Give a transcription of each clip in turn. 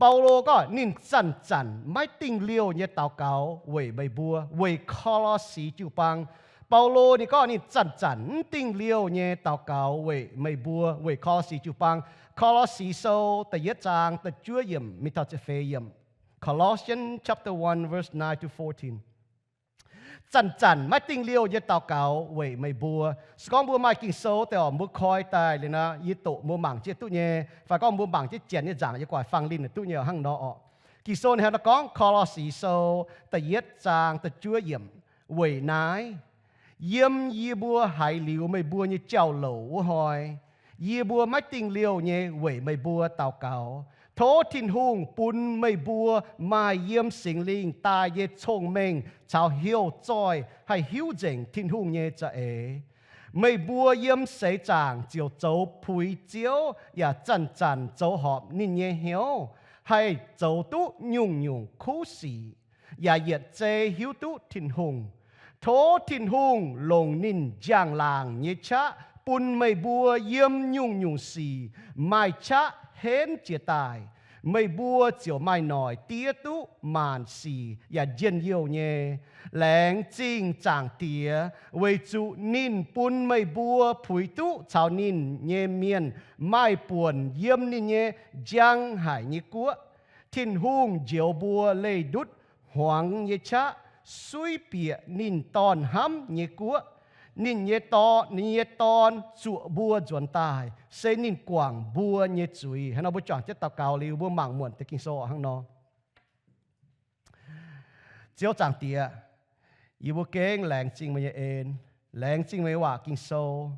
Baulo gorngv ninh zanc-zanc maiv dingh liouh nyei daux gaux weic meih mbuo, weic Ko^lo^si jiu-baang. Baulo ninh gorngv ninh zanc-zanc mv dingh liouh nyei daux gaux weic meih mbuo, weic Ko^lo^si jiu-baang. Ko^lo^si Sou da'yietv zaang da'juov yiemc mingh taux ziepc feix yiemc. Colossians chapter one, verse nine to fourteen. Zanc-zanc maiv dingh liouh nyei daux gaux weic meih mbuo. Se gorngv mbuo maaih Ging-Sou deix oc, mbuo koi daaih liuz nor, yie doqc mbuo mangc jienv duqv nyei, fai gorngv mbuo mangc jienv janx nyei nzaangc, yie guaix fang linh duqv nyei hnangv nor oc. Ging-Sou ninh hnangv naaiv gorngv, Ko^lo^si Sou da'yietv zaang da'juov yiemc, Weic naaiv, yiem yie mbuo haiz liuz meih mbuo nyei jauv-louc wuov hnoi, yie mbuo maiv dingh liouh nyei weic meih mbuo daux gaux. Tov Tin-Hungh bun meih mbuo maaih yiem Singx Lingh daaih nyei cong-mengh caux heuc zoih haih hiuv nzengc Tin-Hungh nyei za'eix. Meih mbuo yiem seix zaangc ziouc zoux puix Ziouv yaac zanc-zanc zoux horpc ninh nyei hnyouv, haih zoux duqv nyungc-nyungc kuv sic, yaac yietc zei hiuv duqv Tin-Hungh. Tov Tin-Hungh longc ninh njang-laangc nyei qaqv bun meih mbuo yiem nyungc-nyungc sic maaih qaqv henv jiez daaih. Meih mbuo ziouc maaih noic diev duqv maanc sic yaac njien-youh nyei. Laengz zingh Zaangc Diex, weic zuqc ninh bun meih mbuo puix duqv caux ninh nyei mienh maaih buonc yiem ninh nyei njang haic nyei guoqv. Tin-Hungh njoux mbuo leih ndutv hmuangx nyei qaqv suiv bieqc ninh Dorn hnamv nyei guoqv. Ninh nyei Dorn, ninh nyei Dorn zuoqc mbuo nzuonx daaih, se ninh guangc mbuo nyei zuiz. Hnangv nor mbuo juangc jienv daux gaux liuz, mbuo mangc muonc deix Ging-Sou hnangv nor. Ziouv Zaangc Diex, yie mbuo gengh laengz zingh meih nyei en, laengz zingh meih nyei waac Ging-Sou.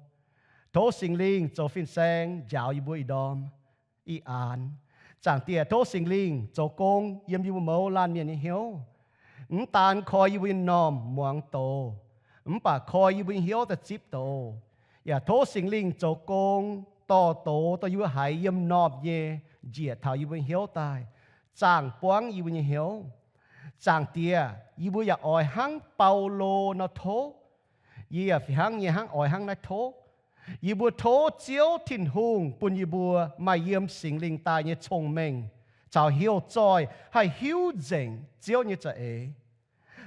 Tov Singx Lingh zoux fin-saeng njaaux yie mbuo ih ndorm ih aanx. Zaangc Diex, tov Singx Lingh zoux gong yiem yie mbuo mouz laanh mienh nyei hnyouv. Mv daan koi yie mbuo nyei m'normh muangx doz, mv baac koi yie mbuo nyei hnyouv daaih zipv doz. Yaac tov Singx Lingh zoux gong dorh doz, dorh yie mbuo haiz yiem m'normh nyei njiec taux yie mbuo nyei hnyouv daaih, zaangh buangv yie mbuo nyei hnyouv. Zaangc Diex, yie mbuo yaac oix hnangv Baulo nor tov. Yie yaac fih hnangv nyei hnangv oix hnangv naaiv tov. Yie mbuo tov Ziouv Tin-Hungh bun yie mbuo maaih yiem Singx Lingh daaih nyei cong-mengh caux heuc zoih haih hiuv nzengc Ziouv nyei za'eix,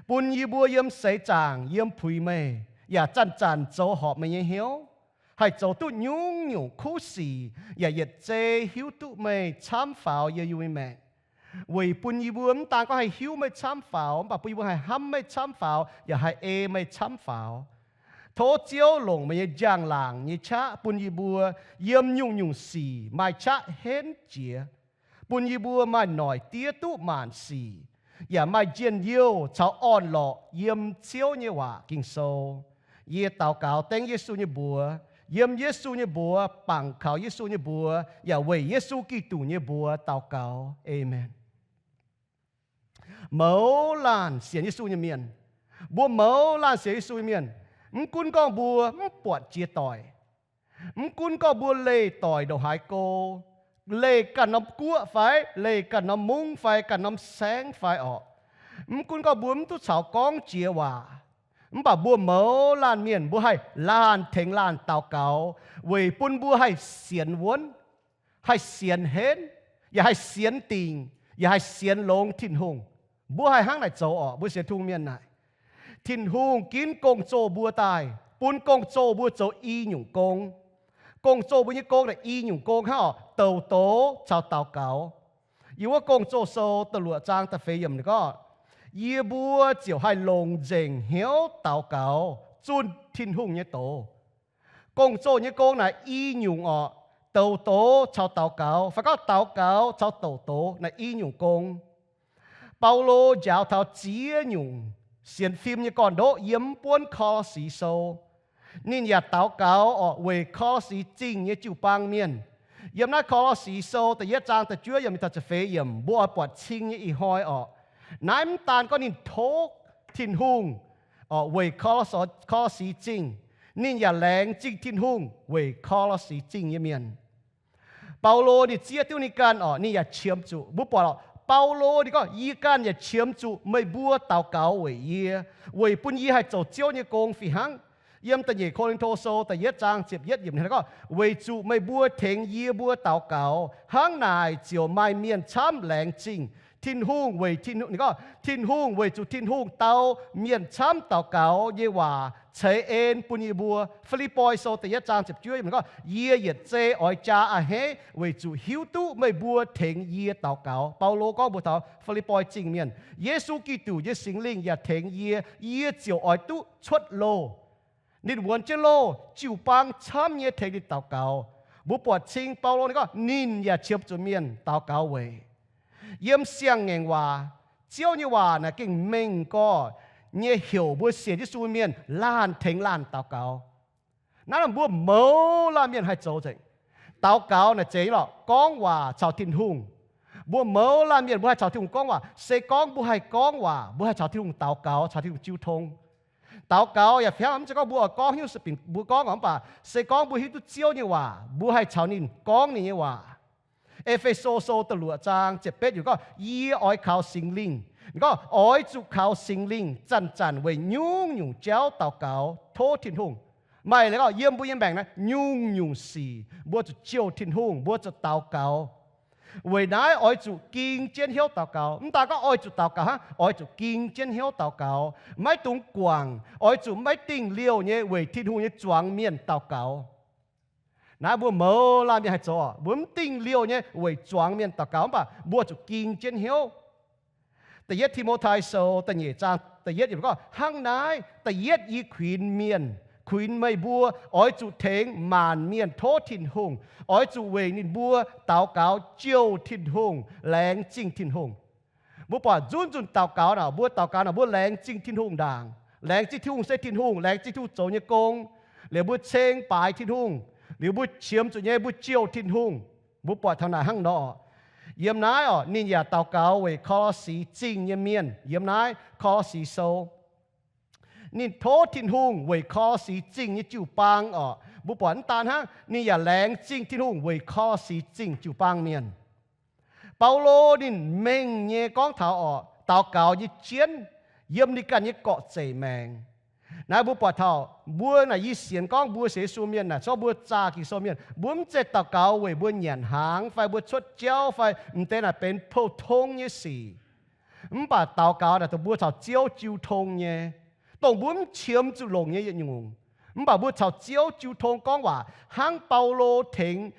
bun yie mbuo yiem seix zaangc yiem puix meih, yaac zanc-zanc zoux horpc meih nyei hnyouv, haih zoux duqv nyungc-nyungc kuv sic, yaac yietc zei hiuv duqv meih camv faaux yiem yie mbuo nyei maengc. Weic bun yie mbuo mv daan gorngv haih hiuv meih camv faaux, mv baac bun yie mbuo haih hnamv meih camv faaux, yaac haih ei meih camv faaux. Tov Ziouv longc meih nyei njang-laangc nyei qaqv bun yie mbuo yiem nyungc-nyungc sic maaih qaqv henv jiex, bun yie mbuo maaih noic diev duqv maanc sic, yaac maaih njien-youh caux orn-lorqc yiem Ziouv nyei waac Ging-Sou. Yie daux gaux dengv Yesu nyei mbuox, yiem Yesu nyei mbuox, bangc kaux Yesu nyei mbuox, yaac weic Yesu Giduc nyei mbuox daux gaux. Aamen. Mouz laanh sienx Yesu nyei mienh, mbuo mouz laanh sienx Yesu nyei mienh, mv gunv gorngv mbuo mv buatc jiex doic, mv gunv gorngv mbuo leih doic ndongc haaix go, leih ganh norm guoqv fai leih ganh norm mungv fai ganh norm saengv fai orqc, mv gunv gorngv mbuo mv duqv caux gorngv jiex waac, mv baac mbuo mouz laanh mienh mbuo haih laanh tengx laanh daux gaux, weic bun mbuo haih sienx wuonv, haih sienx henv, yaac haih sienx dingc, yaac haih sienx longx Tin-Hungh. Mbuo haih hnangv naaic zoux orqc, mbuo sienx Tin-Hungh mienh naaic. Tin-Hungh ginv gong-zoh mbuo daaih, bun gong-zoh mbuo zoux i nyungc gong. Gong-zoh mbuo nyei gong naaic i nyungc gong hnangv orqc, douc doz caux daux gaux. Yiem wuov Gong-Zoh Sou da'luoqc zaang da'feix yiemc gorngv, yie mbuo ziouc haih longc nzengc hnyouv daux gaux zunh Tin-Hungh nyei doz. Gong-zoh nyei gong naaic i nyungc orqc, douc doz caux daux gaux, fai gorngv daux gaux caux douc doz naaic i nyungc gong. Baulo njaaux taux ziex nyungc sienx fim nyei gorn-ndoqv yiem mv buonv Ko^lo^si Sou. Ninh yaac daux gaux orqc weic Ko^lo^si Zingh nyei jiu-baang mienh. Yiem naaiv Ko^lo^si Sou da'yietv zaang da'juov yiemc mingh taux ziepc feix yiemc, mbuo oix buatc cing nyei ih hnoi orqc. Naaiv mv daan gorngv ninh tov Tin-Hungh orqc weic Ko^lo^si Zingh, ninh yaac laengz zingh Tin-Hungh weic Ko^lo^si Zingh nyei mienh. Baulo ninh zieqv diuv ninh ganh orqc, ninh yaac qiemx zuqc. Mbuo buatc orqc, Baulo ninh gorngv, yie ganh yaac qiemx zuqc meih mbuo daux gaux weic yie, weic bun yie haih zoux Ziouv nyei gong fih hnangv. Yiem da'nyeic Ko^lin^to Sou da'yietv zaang ziepc yietv yiemc ninh gorngv, Weic zuqc meih mbuo tengx yie mbuo daux gaux, hnangv naaic ziouc maaih mienh camv laengz zingh Tin-Hungh. Weic Tin-Hungh, ninh gorngv, Tin-Hungh, weic zuqc Tin-Hungh dau mienh camv daux gaux nyei waac ceix en bun yie mbuo. Fi^lipv^poi Sou da'yietv zaang ziepc juov yiemc gorngv, Yie yietc zei oix jaa a'hneiv weic zuqc hiuv duqv meih mbuo tengx yie daux gaux. Baulo gorngv mbuox taux Fi^lipv^poi Zingh mienh, Yesu Giduc nyei Singx Lingh yaac tengx yie, yie ziouc oix duqv cuotv loh. Ninh wuonx jienv loh, jiu-baang camv nyei tengx ninh daux gaux. Mbuo buatc cing Baulo ninh gorngv ninh yaac qiemx zuqc mienh daux gaux weic. Yiem Siang-Ngaengc Waac, Ziouv nyei waac naaic gengh mengh gorx nyei heuc mbuo sienx Yesu mienh laanh tengx laanh daux gaux. Naaiv mbuo mouz laanh mienh haih zoux nzengc. Daux gaux naaic zeiz lorqc gorngv waac caux Tin-Hungh. Mbuo mouz laanh mienh mbuo haih caux Tin-Hungh gorngv waac se gorngv mbuo haih gorngv waac, mbuo haih caux Tin-Hungh daux gaux, caux Tin-Hungh jiu tong. Daux gaux yaac fih hnangv, mv zeiz gorngv mbuo oix gorngv hnyouv se binc mbuo gorngv oc, mv baac se gorngv mbuo hiuv duqv Ziouv nyei waac, mbuo haih caux ninh gorngv ninh nyei waac. E^fe^so Sou da'luoqc zaang ziepc betv yiemc gorngv, Yie oix kaux Singx Lingh. Ninh gorngv oix zuqc kaux Singx Lingh zanc-zanc weic nyungc-nyungc jauv daux gaux tov Tin-Hungh. Maaih leiz gorngv yiem mbuo nyei maengc naaiv nyungc-nyungc sic mbuo zuqc jouh Tin-Hungh, mbuo zuqc daux gaux. Weic naaiv oix zuqc ging jienv hnyouv daux gaux. Mv daan gorngv oix zuqc daux gaux hnangv, oix zuqc ging jienv hnyouv daux gaux, maiv dungx guangc. Oix zuqc maiv dingh liouh nyei weic Tin-Hungh nyei zuangx mienh daux gaux. Naaiv mbuo mouz laanh mienh haih zoux oc. Mbuo mv dingh liouh nyei weic zuangx mienh daux gaux, mv baac mbuo zuqc ging jienv hnyouv. Da'yietv Ti^mo^tai Sou da'nyeic zaang da'yietv yiemc gorngv, Hnangv naaiv, da'yietv yie kuinx mienh, kuinx meih mbuo, oix zuqc tengx maanc mienh tov Tin-Hungh. Oix zuqc weic ninh mbuo daux gaux jouh Tin-Hungh, laengz zingh Tin-Hungh. Mbuo buatc nzunc nzunc daux gaux naaic, mbuo daux gaux naaic mbuo laengz zingh Tin-Hungh ndaangc. Laengz zingh Tin-Hungh se Tin-Hungh, laengz zingh Tin-Hungh zoux nyei gong, liuz mbuo ceng baaix Tin-Hungh, liuz mbuo qiemx zuqc nyei mbuo jouh Tin-Hungh. Mbuo buatc taux naaic hnangv nor. Yiem naaiv oc, ninh yaac daux gaux weic Ko^lo^si Zingh nyei mienh. Yiem naaiv Ko^lo^si Sou, ninh tov Tin-Hungh weic Ko^lo^si Zingh nyei jiu-baang oc. Mbuo buatc mv daan hnangv, ninh yaac laengz zingh Tin-Hungh weic Ko^lo^si Zingh jiu-baang mienh. Baulo ninh mengh nyei gorngv taux oc, daux gaux nyei jienv yiem ninh ganh nyei gorqv-zeic maengx. Naaiv mbuo buatc taux mbuo naaic, yie sienx gorngv mbuo sienx Yesu mienh naaic, corc mbuo zaah Ging-Sou mienh, mbuo mv zeiz daux gaux weic mbuo nyanc hnaangx fai mbuo cuotv jauv fai m'deix naaic benx pou-tong nyei sic. Mv baac daux gaux naaic dongh mbuo caux Ziouv jiu tong nyei, dongh mbuo mv qiemx zuqc longc nyei yietc nyungc. Mv baac mbuo caux Ziouv jiu tong gorngv waac hnangv Baulo tengx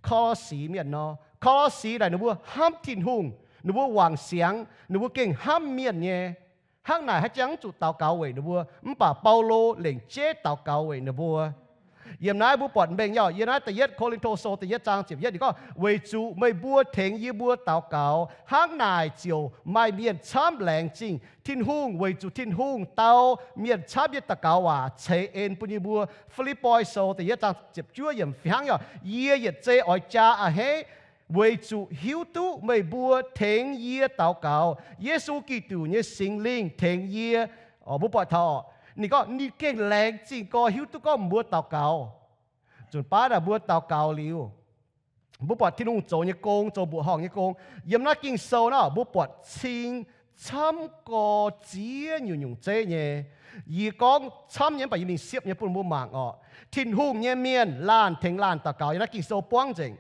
Ko^lo^si mienh nor. Ko^lo^si naaic ninh mbuo hnamv Tin-Hungh, ninh mbuo wangc siangx, ninh mbuo gengh hnamv mienh nyei. Hnangv naaic haaix jangx mv zuqc daux gaux weic ninh mbuo, mv baac Baulo lengc jeiv daux gaux weic ninh mbuo. Yiem naaiv mbuo buatc mengh nyei, yiem naaiv da'yietv Ko^lin^to Sou da'yietv zaang ziepc yietv ninh gorngv, Weic zuqc meih mbuo tengx yie mbuo daux gaux, hnangv naaic ziouc maaih mienh camv laengz zingh Tin-Hungh, weic zuqc Tin-Hungh dau mienh camv nyei daux gaux waac ceix en bun yie mbuo. Fi^lipv^poi Sou da'yietv zaang ziepc juov yiemc fih hnangv nyei, Yie yietc zei oix jaa a'hneiv weic zuqc hiuv duqv meih mbuo tengx yie daux gaux, Yesu Giduc nyei Singx Lingh tengx yie. Mbuo buatc taux ninh gorngv ninh gengh laengz zingh gorx hiuv duqv gorngv mbuo daux gaux. Nzunc baav naaic mbuo daux gaux liuz, mbuo buatc Tin-Hungh zoux nyei gong, zoux mbuoqc horngh nyei gong. Yiem naaiv Ging-Sou naaiv mbuo buatc cing camv gorx ziex nyungc-nyungc zeiv nyei. Yie gorngv camv nyei mv baac yie mingh siepv nyei bun mbuo mangc orqc. Tin-Hungh nyei mienh laanh tengx laanh daux gaux yiem naaiv Ging-Sou buangv nzengc.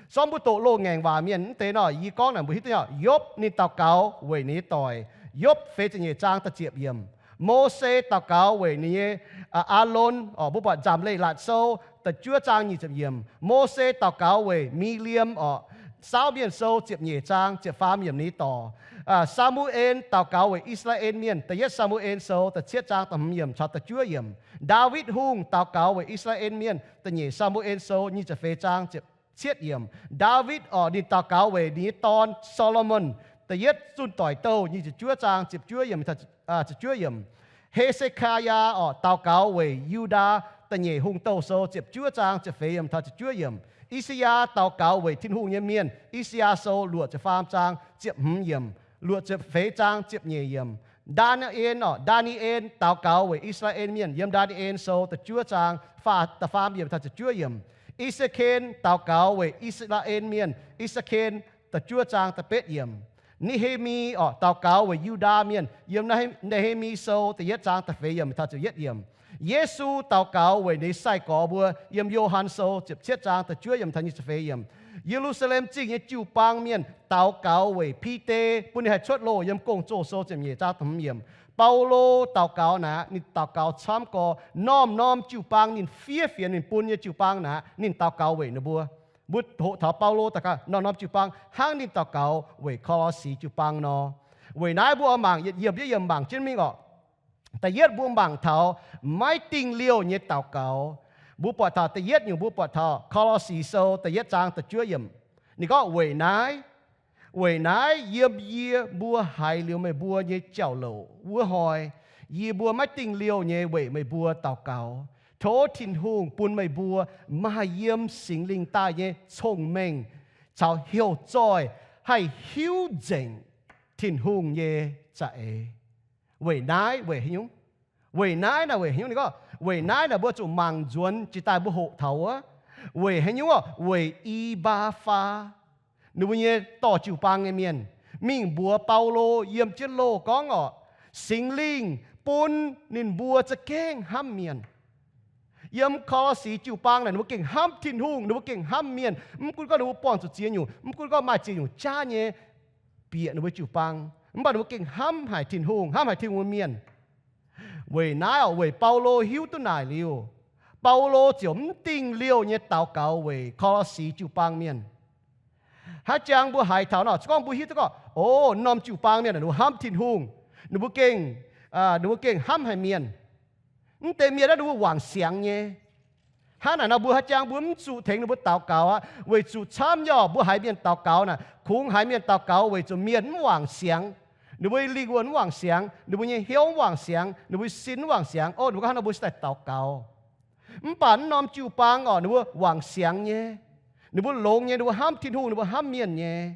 Sorng mbuo doqc loz-ngaengc waac mienh mv deix nor, yie gorngv naaic mbuo hiuv duqv nyei, Yopv ninh daux gaux weic ninh nyei doic. Yopv feix ziepc nyeic zaang da'ziepc yiemc. Mose daux gaux weic ninh nyei, Aalon orqc, mbuo buatc Nzamc Leiz-Latc Sou da'juov zaang nyic ziepc yiemc. Mose daux gaux weic Mi^li^am orqc, Saauv Mienh Sou ziepc nyeic zaang ziepc faam yiemc ninh nyei dorc. Saa^mu^en daux gaux weic I^saa^laa^en Mienh, da'yietv Saa^mu^en Sou da'cietv zaang da'hmz yiemc caux da'juov yiemc. Ndaawitv Hungh daux gaux weic I^saa^laa^en Mienh, da'nyeic Saa^mu^en Sou nyic ziepc feix zaang ziepc cietv yiemc. Ndaawitv orqc, ninh daux gaux weic ninh nyei dorn, Saa^lo^morn, da'yietv Zunh Doic Douh nyic ziepc juov zaang ziepc juov yiemc, ziepc juov yiemc. He^se^kaa^yaa orqc, daux gaux weic Yu^ndaa, da'nyeic Hungh Douh Sou ziepc juov zaang ziepc feix yiemc taux ziepc juov yiemc. I^saa^yaa daux gaux weic Tin-Hungh nyei mienh, I^saa^yaa Sou luoqc ziepc faam zaang ziepc hmz yiemc, luoqc ziepc feix zaang ziepc nyeic yiemc. Ndaa^ni^en orqc, Ndaa^ni^en daux gaux weic I^saa^laa^en Mienh yiem Ndaa^ni^en Sou da'juov zaang da'faam yiemc taux ziepc juov yiemc. E^se^ken daux gaux weic I^saa^laa^en Mienh, E^se^ken da'juov zaang da'betv yiemc. Ne^he^mi orqc, daux gaux weic Yu^ndaa Mienh yiem Ne^he^mi Sou da'yietv zaang da'feix yiemc taux ziepc yietv yiemc. Yesu daux gaux weic ninh sai-gorx mbuo. Yiem Yo^han Sou ziepc cietv zaang da'juov yiemc taux nyic ziepc feix yiemc, Ye^lu^saa^lem Zingh nyei jiu-baang mienh daux gaux weic Bide, bun ninh haih cuotv loh. Yiem Gong-Zoh Sou ziepc nyeic zaang da'hmz yiemc, Baulo daux gaux naaic, ninh daux gaux camv gorx norm-norm jiu-baang ninh fiev fienx ninh bun nyei jiu-baang naaic, ninh daux gaux weic ninh mbuo. Mbuo hoqc taux Baulo daux gaux norm-norm jiu-baang hnangv ninh daux gaux weic Ko^lo^si jiu-baang nor. Weic naaiv mbuo oix mangc yietc yiemc yietc yiemc mangc jienv mingh orqc. Da'yietv mbuo mangc taux maiv dingh liouh nyei daux gaux. Mbuo buatc taux da'yietv nyungc, mbuo buatc taux Ko^lo^si Sou da'yietv zaang da'juov yiemc. Ninh gorngv, weic naaiv, weic naaiv yiem yie mbuo haiz liuz meih mbuo nyei jauv-louc wuov hnoi, yie mbuo maiv dingh liouh nyei weic meih mbuo daux gaux, tov Tin-Hungh bun meih mbuo maaih yiem Singx Lingh daaih nyei cong-mengh caux heuc zoih, haih hiuv nzengc Tin-Hungh nyei za'eix. Weic naaiv weic haaix nyungc? Weic naaiv naaic weic haaix nyungc? Ninh gorngv, weic naaiv naaic mbuo zuqc mangc nzuonx jiex daaih mbuo hoqc taux wuov. Weic haaix nyungc orqc? Weic I^mbaa^faa, ninh mbuo nyei dorh jiu-baang nyei mienh, mingh mbuox Baulo yiem jienv loh gorngv orqc, Singx Lingh bun ninh mbuo za'gengh hnamv mienh. Yiem Ko^lo^si jiu-baang naaic ninh mbuo gengh hnamv Tin-Hungh, ninh mbuo gengh hnamv mienh. Mv gunv gorngv ninh mbuo buangh zuqc ziex nyungc, mv gunv gorngv maaih ziex nyungc jaav nyei bieqc ninh mbuo jiu-baang, mv baac ninh mbuo gengh hnamv haic Tin-Hungh, hnamv haic Tin-Hungh mienh. Weic naaiv orqc, weic Baulo hiuv duqv naaic liuz, Baulo ziouc mv dingh liouh nyei daux gaux weic Ko^lo^si jiu-baang mienh. Haaix jangx mbuo haiz taux nor, se gorngv mbuo hiuv duqv gorngv, o, norm jiu-baang mienh ninh mbuo hnamv Tin-Hungh, ninh mbuo gengh, ninh mbuo gengh hnamv haic mienh. Mv deix mienh naaiv ninh mbuo wangc siangx nyei. Hnangv naaic nor mbuo haaix jangx mbuo mv zuqc tengx ninh mbuo daux gaux aqv, weic zuqc camv nyei orqc, mbuo haiz mienh daux gaux naaic, kungx haiz mienh daux gaux weic zuqc mienh mv wangc siangx. Ninh mbuo lingh wuonh mv wangc siangx, ninh mbuo nyei hnyouv mv wangc siangx, ninh mbuo sin mv wangc siangx. O, ninh mbuo gorngv hnangv nor mbuo se daaih daux gaux. Mv baac naaiv norm jiu-baang orqc, ninh mbuo wangc siangx nyei. Ninh mbuo longx nyei, ninh mbuo hnamv Tin-Hungh, ninh mbuo hnamv mienh nyei.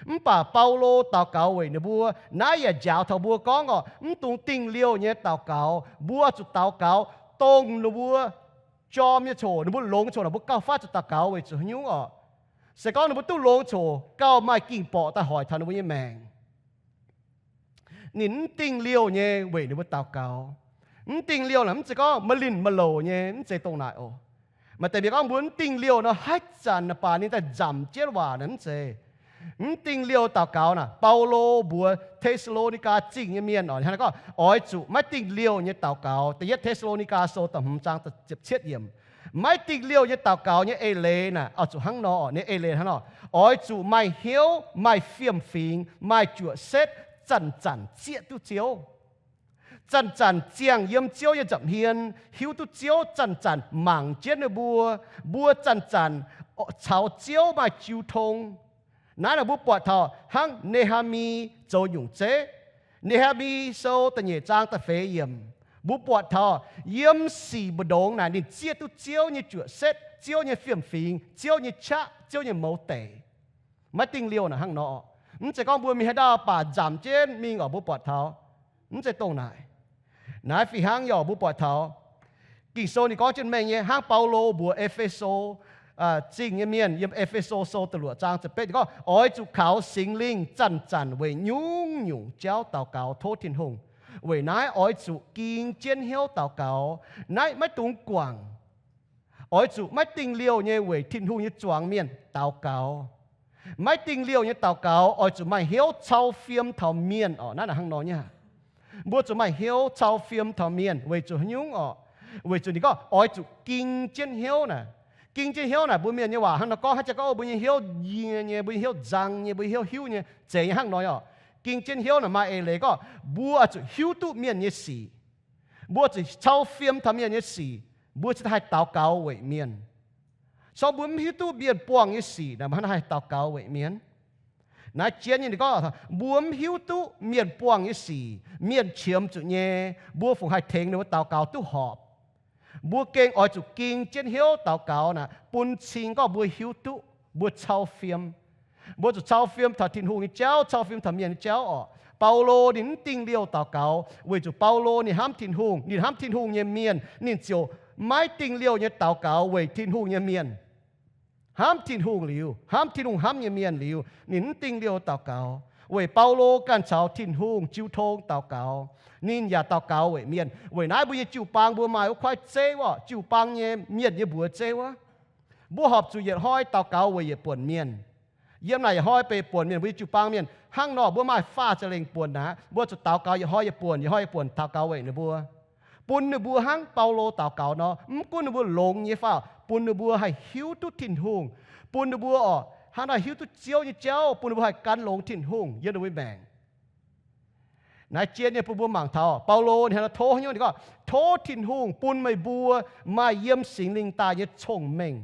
Mv baac Baulo daux gaux weic ninh mbuo. Naaiv yaac njaaux taux mbuo gorngv orqc, mv dungx dingh liouh nyei daux gaux. Mbuo zuqc daux gaux dongh ninh mbuo jorm nyei coc, ninh mbuo longx coc naaic, mbuo gauh faatv zuqc daux gaux weic zuqc haaix nyungc orqc? Se gorngv ninh mbuo duqv longx coc, gauh maaih ging-borqc daaih hoic taux ninh mbuo nyei maengc. Ninh mv dingh liouh nyei weic ninh mbuo daux gaux. Mv dingh liouh naaic mv zeiz gorngv ma'linh ma'louc nyei, mv zeiz dongh naaic oc. Maaih deix mienh gorngv mbuo mv dingh liouh nor, haaix zanc naaic baac ninh daaih nzamc jienv waac naaic, mv zeiz. Mv dingh liouh daux gaux naaic, Baulo mbuox Te^saa^lo^ni^gaa Zingh nyei mienh orqc, ninh gorngv oix zuqc maiv dingh liouh nyei daux gaux. Da'yietv Te^saa^lo^ni^gaa Sou da'hmz zaang ziepc cietv yiemc. Maiv dingh liouh nyei daux gaux nyei eix leiz naaic oix zuqc hnangv nor, nyei eix leiz hnangv nor, oix zuqc maaih hnyouv, maaih fiem-fingx, maaih juoqc setv, zanc-zanc zieqv duqv Ziouv. Zanc-zanc ziangh yiem Ziouv nyei nza'hmien, hiuv duqv Ziouv zanc-zanc mangc jienv ninh mbuo, mbuo zanc-zanc caux Ziouv maaih jiu tong. Naaiv naaic mbuo buatc taux hnangv Ne^haa^mi zoux nyungc zeiv. Ne^haa^mi Sou da'nyeic zaang da'feix yiemc, mbuo buatc taux yiem sic mbu'ndongx naaic ninh zieqv duqv Ziouv nyei juoqc setv, Ziouv nyei fiem-fingx, Ziouv nyei qaqv, Ziouv nyei mouz deic. Maiv dingh liouh naaic hnangv nor. Mv zeiz gorngv mbuo mingh haaix ndau baac nzamc jienv mingh orqc, mbuo buatc taux. Mv zeiz dongh naaic. Naaiv fih hnangv yaac mbuo buatc taux Ging-Sou ninh gorngv jienv mengh nyei hnangv Baulo mbuox E^fe^so Zingh nyei mienh yiem E^fe^so Sou da'luoqc zaang ziepc betv, ninh gorngv oix zuqc kaux Singx Lingh zanc-zanc weic nyungc-nyungc jauv daux gaux tov Tin-Hungh. Weic naaiv oix zuqc ging jienv hnyouv daux gaux. Naaiv maiv dungx guangc. Oix zuqc maiv dingh liouh nyei weic Tin-Hungh nyei zuangx mienh daux gaux. Maiv dingh liouh nyei daux gaux oix zuqc maaih hnyouv cau fiem taux mienh orqc. Naaiv naaic hnangv nor nyei. Mbuo zuqc maaih hnyouv cau fiem taux mienh weic zuqc haaix nyungc orqc? Weic zuqc ninh gorngv oix zuqc ging jienv hnyouv naaic. Ging jienv hnyouv naaic mbuo mienh nyei waac hnangv nor gorngv, haaix jaax gorngv, o, mbuo nyei hnyouv yie nyei, mbuo nyei hnyouv nzang nyei, mbuo nyei hnyouv hiuv nyei, zeiz nyei hnangv nor orqc. Ging jienv hnyouv naaic maaih eix leiz gorngv mbuo zuqc hiuv duqv mienh nyei sic. Mbuo zuqc cau fiem taux mienh nyei sic, mbuo cingx daaih haih daux gaux weic mienh. Corc mbuo mv hiuv duqv mienh buangh nyei sic naaic, mbuo hnangv naaiv haih daux gaux weic mienh. Naaiv jienv nyei ninh gorngv, mbuo mv hiuv duqv mienh buangh nyei sic, mienh qiemx zuqc nyei, mbuo fungc haih tengx ninh mbuo daux gaux duqv horpc. Mbuo gengh oix zuqc ging jienv hnyouv daux gaux naaic bun cing gorngv mbuo hiuv duqv, mbuo cau fiem. Mbuo zuqc cau fiem taux Tin-Hungh nyei jauv, cau fiem taux mienh nyei jauv orqc. Baulo ninh mv dingh liouh daux gaux weic zuqc Baulo ninh hnamv Tin-Hungh, ninh hnamv Tin-Hungh nyei mienh, ninh ziouc maiv dingh liouh nyei daux gaux weic Tin-Hungh nyei mienh. Hnamv Tin-Hungh liuz, hnamv Tin-Hungh hnamv nyei mienh liuz, ninh mv dingh liouh daux gaux. Weic Baulo ganh caux Tin-Hungh jiu tong daux gaux, ninh yaac daux gaux weic mienh. Weic naaiv mbuo nyei jiu-baang mbuo maaih wuov kuaaiv zeiv wuov, jiu-baang nyei mienh nyei mbuox zeiv wuov. Mbuo horpc zuqc yietc hnoi daux gaux weic yietc buonc mienh. Yiem naaic yietc hnoi beiv buonc mienh, mbuo nyei jiu-baang mienh hnangv nor, mbuo maaih faah za'lengc buonc naaic, mbuo zuqc daux gaux yietc hnoi yietc buonc, yietc hnoi yietc buonc daux gaux weic ninh mbuo, bun ninh mbuo hnangv Baulo daux gaux nor, mv gunv ninh mbuo longx nyei fai, bun ninh mbuo haih hiuv duqv Tin-Hungh, bun ninh mbuo oc hnangv naaiv hiuv duqv Ziouv nyei jauv, bun ninh mbuo haih gan longx Tin-Hungh yiem ninh mbuo maengc. Naaiv jien nyei bun mbuo mangc taux Baulo ninh hnangv nor tov hnyouv, ninh gorngv, Tov Tin-Hungh bun meih mbuo maaih yiem Singx Lingh daaih nyei cong-mengh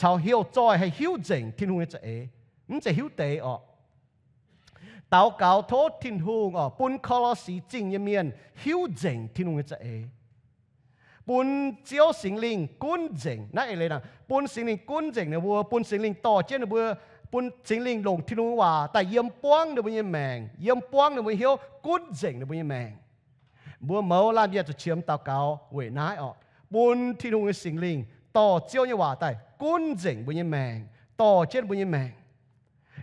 caux heuc zoih haih hiuv nzengc Tin-Hungh nyei za'eix. Mv zeiz hiuv deix orqc. Daux gaux tov Tin-Hungh oc bun Ko^lo^si Zingh nyei mienh hiuv nzengc Tin-Hungh nyei za'eix, bun Ziouv Singx Lingh gunv nzengc. Naaiv eix leiz naaic, bun Singx Lingh gunv nzengc ninh mbuo, bun Singx Lingh dorh jienv ninh mbuo, bun Singx Lingh longc Tin-Hungh waac daaih yiem buangv ninh mbuo nyei maengc, yiem buangv ninh mbuo hnyouv, gunv nzengc ninh mbuo nyei maengc. Mbuo mouz laanh mienh zuqc qiemx daux gaux weic naaiv orqc, bun Tin-Hungh nyei Singx Lingh dorh Ziouv nyei waac daaih gunv nzengc mbuo nyei maengc, dorh jienv mbuo nyei maengc.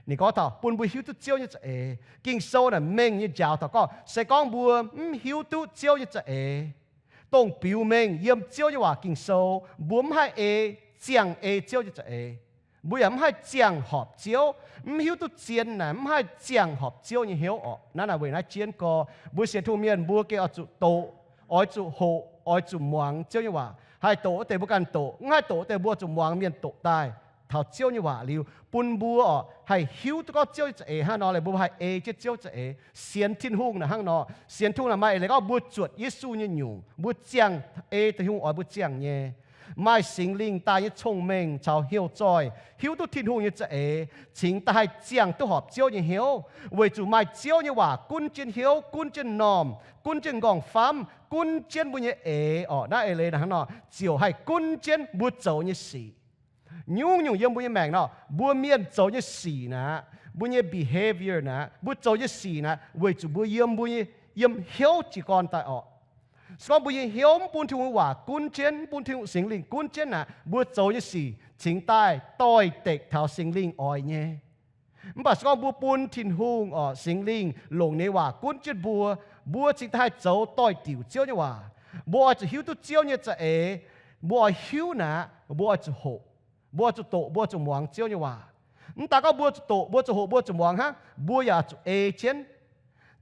Ninh gorngv taux bun mbuo hiuv duqv Ziouv nyei za'eix. Ging-Sou naaic mengh nyei njaaux taux gorngv, se gorngv mbuo mv hiuv duqv Ziouv nyei za'eix, dongh biux mengh yiem Ziouv nyei waac Ging-Sou, mbuo mv haih ei, ziangh ei Ziouv nyei za'eix. Mbuo yaac mv haih ziangh horpc Ziouv. Mv hiuv duqv zien naaic mv haih ziangh horpc Ziouv nyei hnyouv orqc. Naaiv naaic weic naaiv jienv gorx, mbuo sienx Tin-Hungh mienh mbuo gengh oix zuqc doqc, oix zuqc hoqc, oix zuqc muangx Ziouv nyei waac. Haih doqc wuov deix mbuo ganh doqc, mv haih doqc wuov deix mbuo zuqc muangx mienh doqc daaih taux Ziouv nyei waac liuz, bun mbuo orqc haih hiuv duqv gorngv Ziouv nyei za'eix hnangv nor, liuz mbuo haih ei jienv Ziouv za'eix. Sienx Tin-Hungh naaic hnangv nor. Sienx Tin-Hungh naaic maaih eix leiz gorngv mbuo zuotc Yesu nyei nyungc, mbuo ziangh ei Tin-Hungh oix mbuo ziangh nyei. Maaih Singx Lingh daaih nyei cong-mengh caux heuc zoih hiuv duqv Tin-Hungh nyei za'eix, cingx daaih haih ziangh duqv horpc Ziouv nyei hnyouv, weic zuqc maaih Ziouv nyei waac gunv jienv hnyouv, gunv jienv normh, gunv jienv nqorngv-famv, gunv jienv mbuo nyei eix orqc. Naaiv eix leiz naaic hnangv nor, ziouc haih gunv jienv mbuo zoux nyei sic. Nyungc-nyungc yiem mbuo nyei maengc nor, mbuo mienh zoux nyei sic naaic, mbuo nyei behaviour naaic, mbuo zoux nyei sic naaic, weic zuqc mbuo yiem mbuo nyei, yiem hnyouv jiez gorn daaih orqc. Se gorngv mbuo nyei hnyouv mv bun Tin-Hungh waac gunv jienv, mv bun Tin-Hungh Singx Lingh gunv jienv naaic, mbuo zoux nyei sic cingx daaih doix-dekc taux Singx Lingh oix nyei. Mv baac se gorngv mbuo bun Tin-Hungh orqc, Singx Lingh longc ninh waac gunv jienv mbuo, mbuo cingx daaih haih zoux doix-diuc Ziouv nyei waac. Mbuo oix zuqc hiuv duqv Ziouv nyei za'eix. Mbuo oix hiuv naaic, mbuo oix zuqc hoqc, mbuo oix zuqc doqc, mbuo oix zuqc muangx Ziouv nyei waac. Mv daaih gorngv mbuo zuqc doqc, mbuo zuqc hoqc, mbuo zuqc muangx hnangv, mbuo yaac zuqc ei jienv.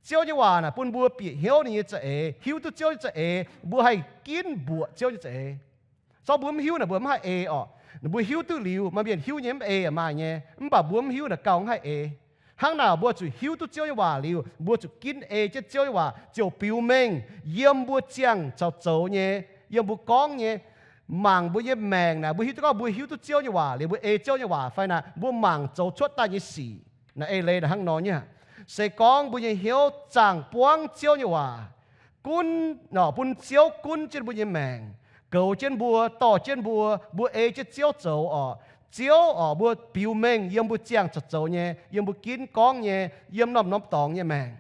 Ziouv nyei waac naaic bun mbuo bieqc hnyouv ninh nyei za'eix, hiuv duqv Ziouv nyei za'eix, mbuo haih ginv mbuoqc Ziouv nyei za'eix. Zorqv mbuo mv hiuv naaic mbuo mv haih ei orqc. Mbuo hiuv duqv liuz, maaih mienh hiuv nyei mv ei yaac maaih nyei, mv baac mbuo mv hiuv naaic gauh mv haih ei. Hnangv naaic mbuo zuqc hiuv duqv Ziouv nyei waac liuz, mbuo zuqc ginv ei jienv Ziouv nyei waac ziouc biux mengh yiem mbuo ziangh caux zoux nyei, yiem mbuo gorngv nyei. Mangc mbuo nyei maengc naaic, mbuo hiuv duqv gorngv mbuo hiuv duqv Ziouv nyei waac liuz, mbuo ei Ziouv nyei waac fai naaic, mbuo mangc zoux cuotv daaih nyei sic naaic eix leiz naaic hnangv nor nyei. Se gorngv mbuo nyei hnyouv zaangh buangv Ziouv nyei waac, gunv norqc bun Ziouv gunv jienv mbuo nyei maengc, goux jienv mbuo, dorh jienv mbuo, mbuo ei jienv Ziouv zoux orqc. Ziouv orqc, mbuo biux mengh yiem mbuo ziangh caux zoux nyei, yiem mbuo ginv gorngv nyei, yiem norm-norm dorngx nyei maengc.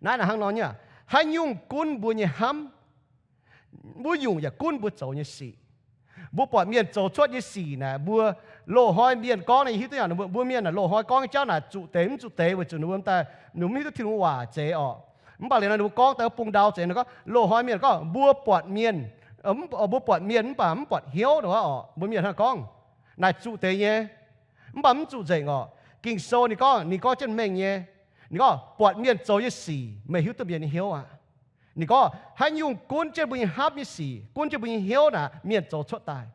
Naaiv naaic hnangv nor nyei, haaix nyungc gunv mbuo nyei hnamv, wuov nyungc yaac gunv mbuo zoux nyei sic. Mbuo buatc mienh zoux cuotv nyei sic naaic, mbuo loz-hnoi mienh gorngv naaic, hiuv duqv yaac mbuo mienh naaic loz-hnoi gorngv nyei jauv naaic zuqc deix mv zuqc deix weic zuqc ninh mbuo daaih, ninh mbuo mv hiuv duqv Tin-Hungh waac zeiz orqc. Mv baac liuz nor ninh mbuo gorngv daaih wuov bung ndau zeiz nor gorngv, loz-hnoi mienh gorngv mbuo buatc mienh, mbuo buatc mienh mv baac mv buatc hnyouv nor orqc. Mbuo mienh hnangv gorngv naaic zuqc deix nyei, mv baac mv zuqc nzengc orqc. Ging-Sou ninh gorngv, ninh gorngv jienv mengh nyei. Ninh gorngv buatc mienh zoux nyei sic meih hiuv duqv mienh nyei hnyouv aqv. Ninh gorngv haaix nyungc gunv jienv mbuo nyei hnamv nyei sic, gunv jienv mbuo nyei hnyouv naaic mienh zoux cuotv daaih.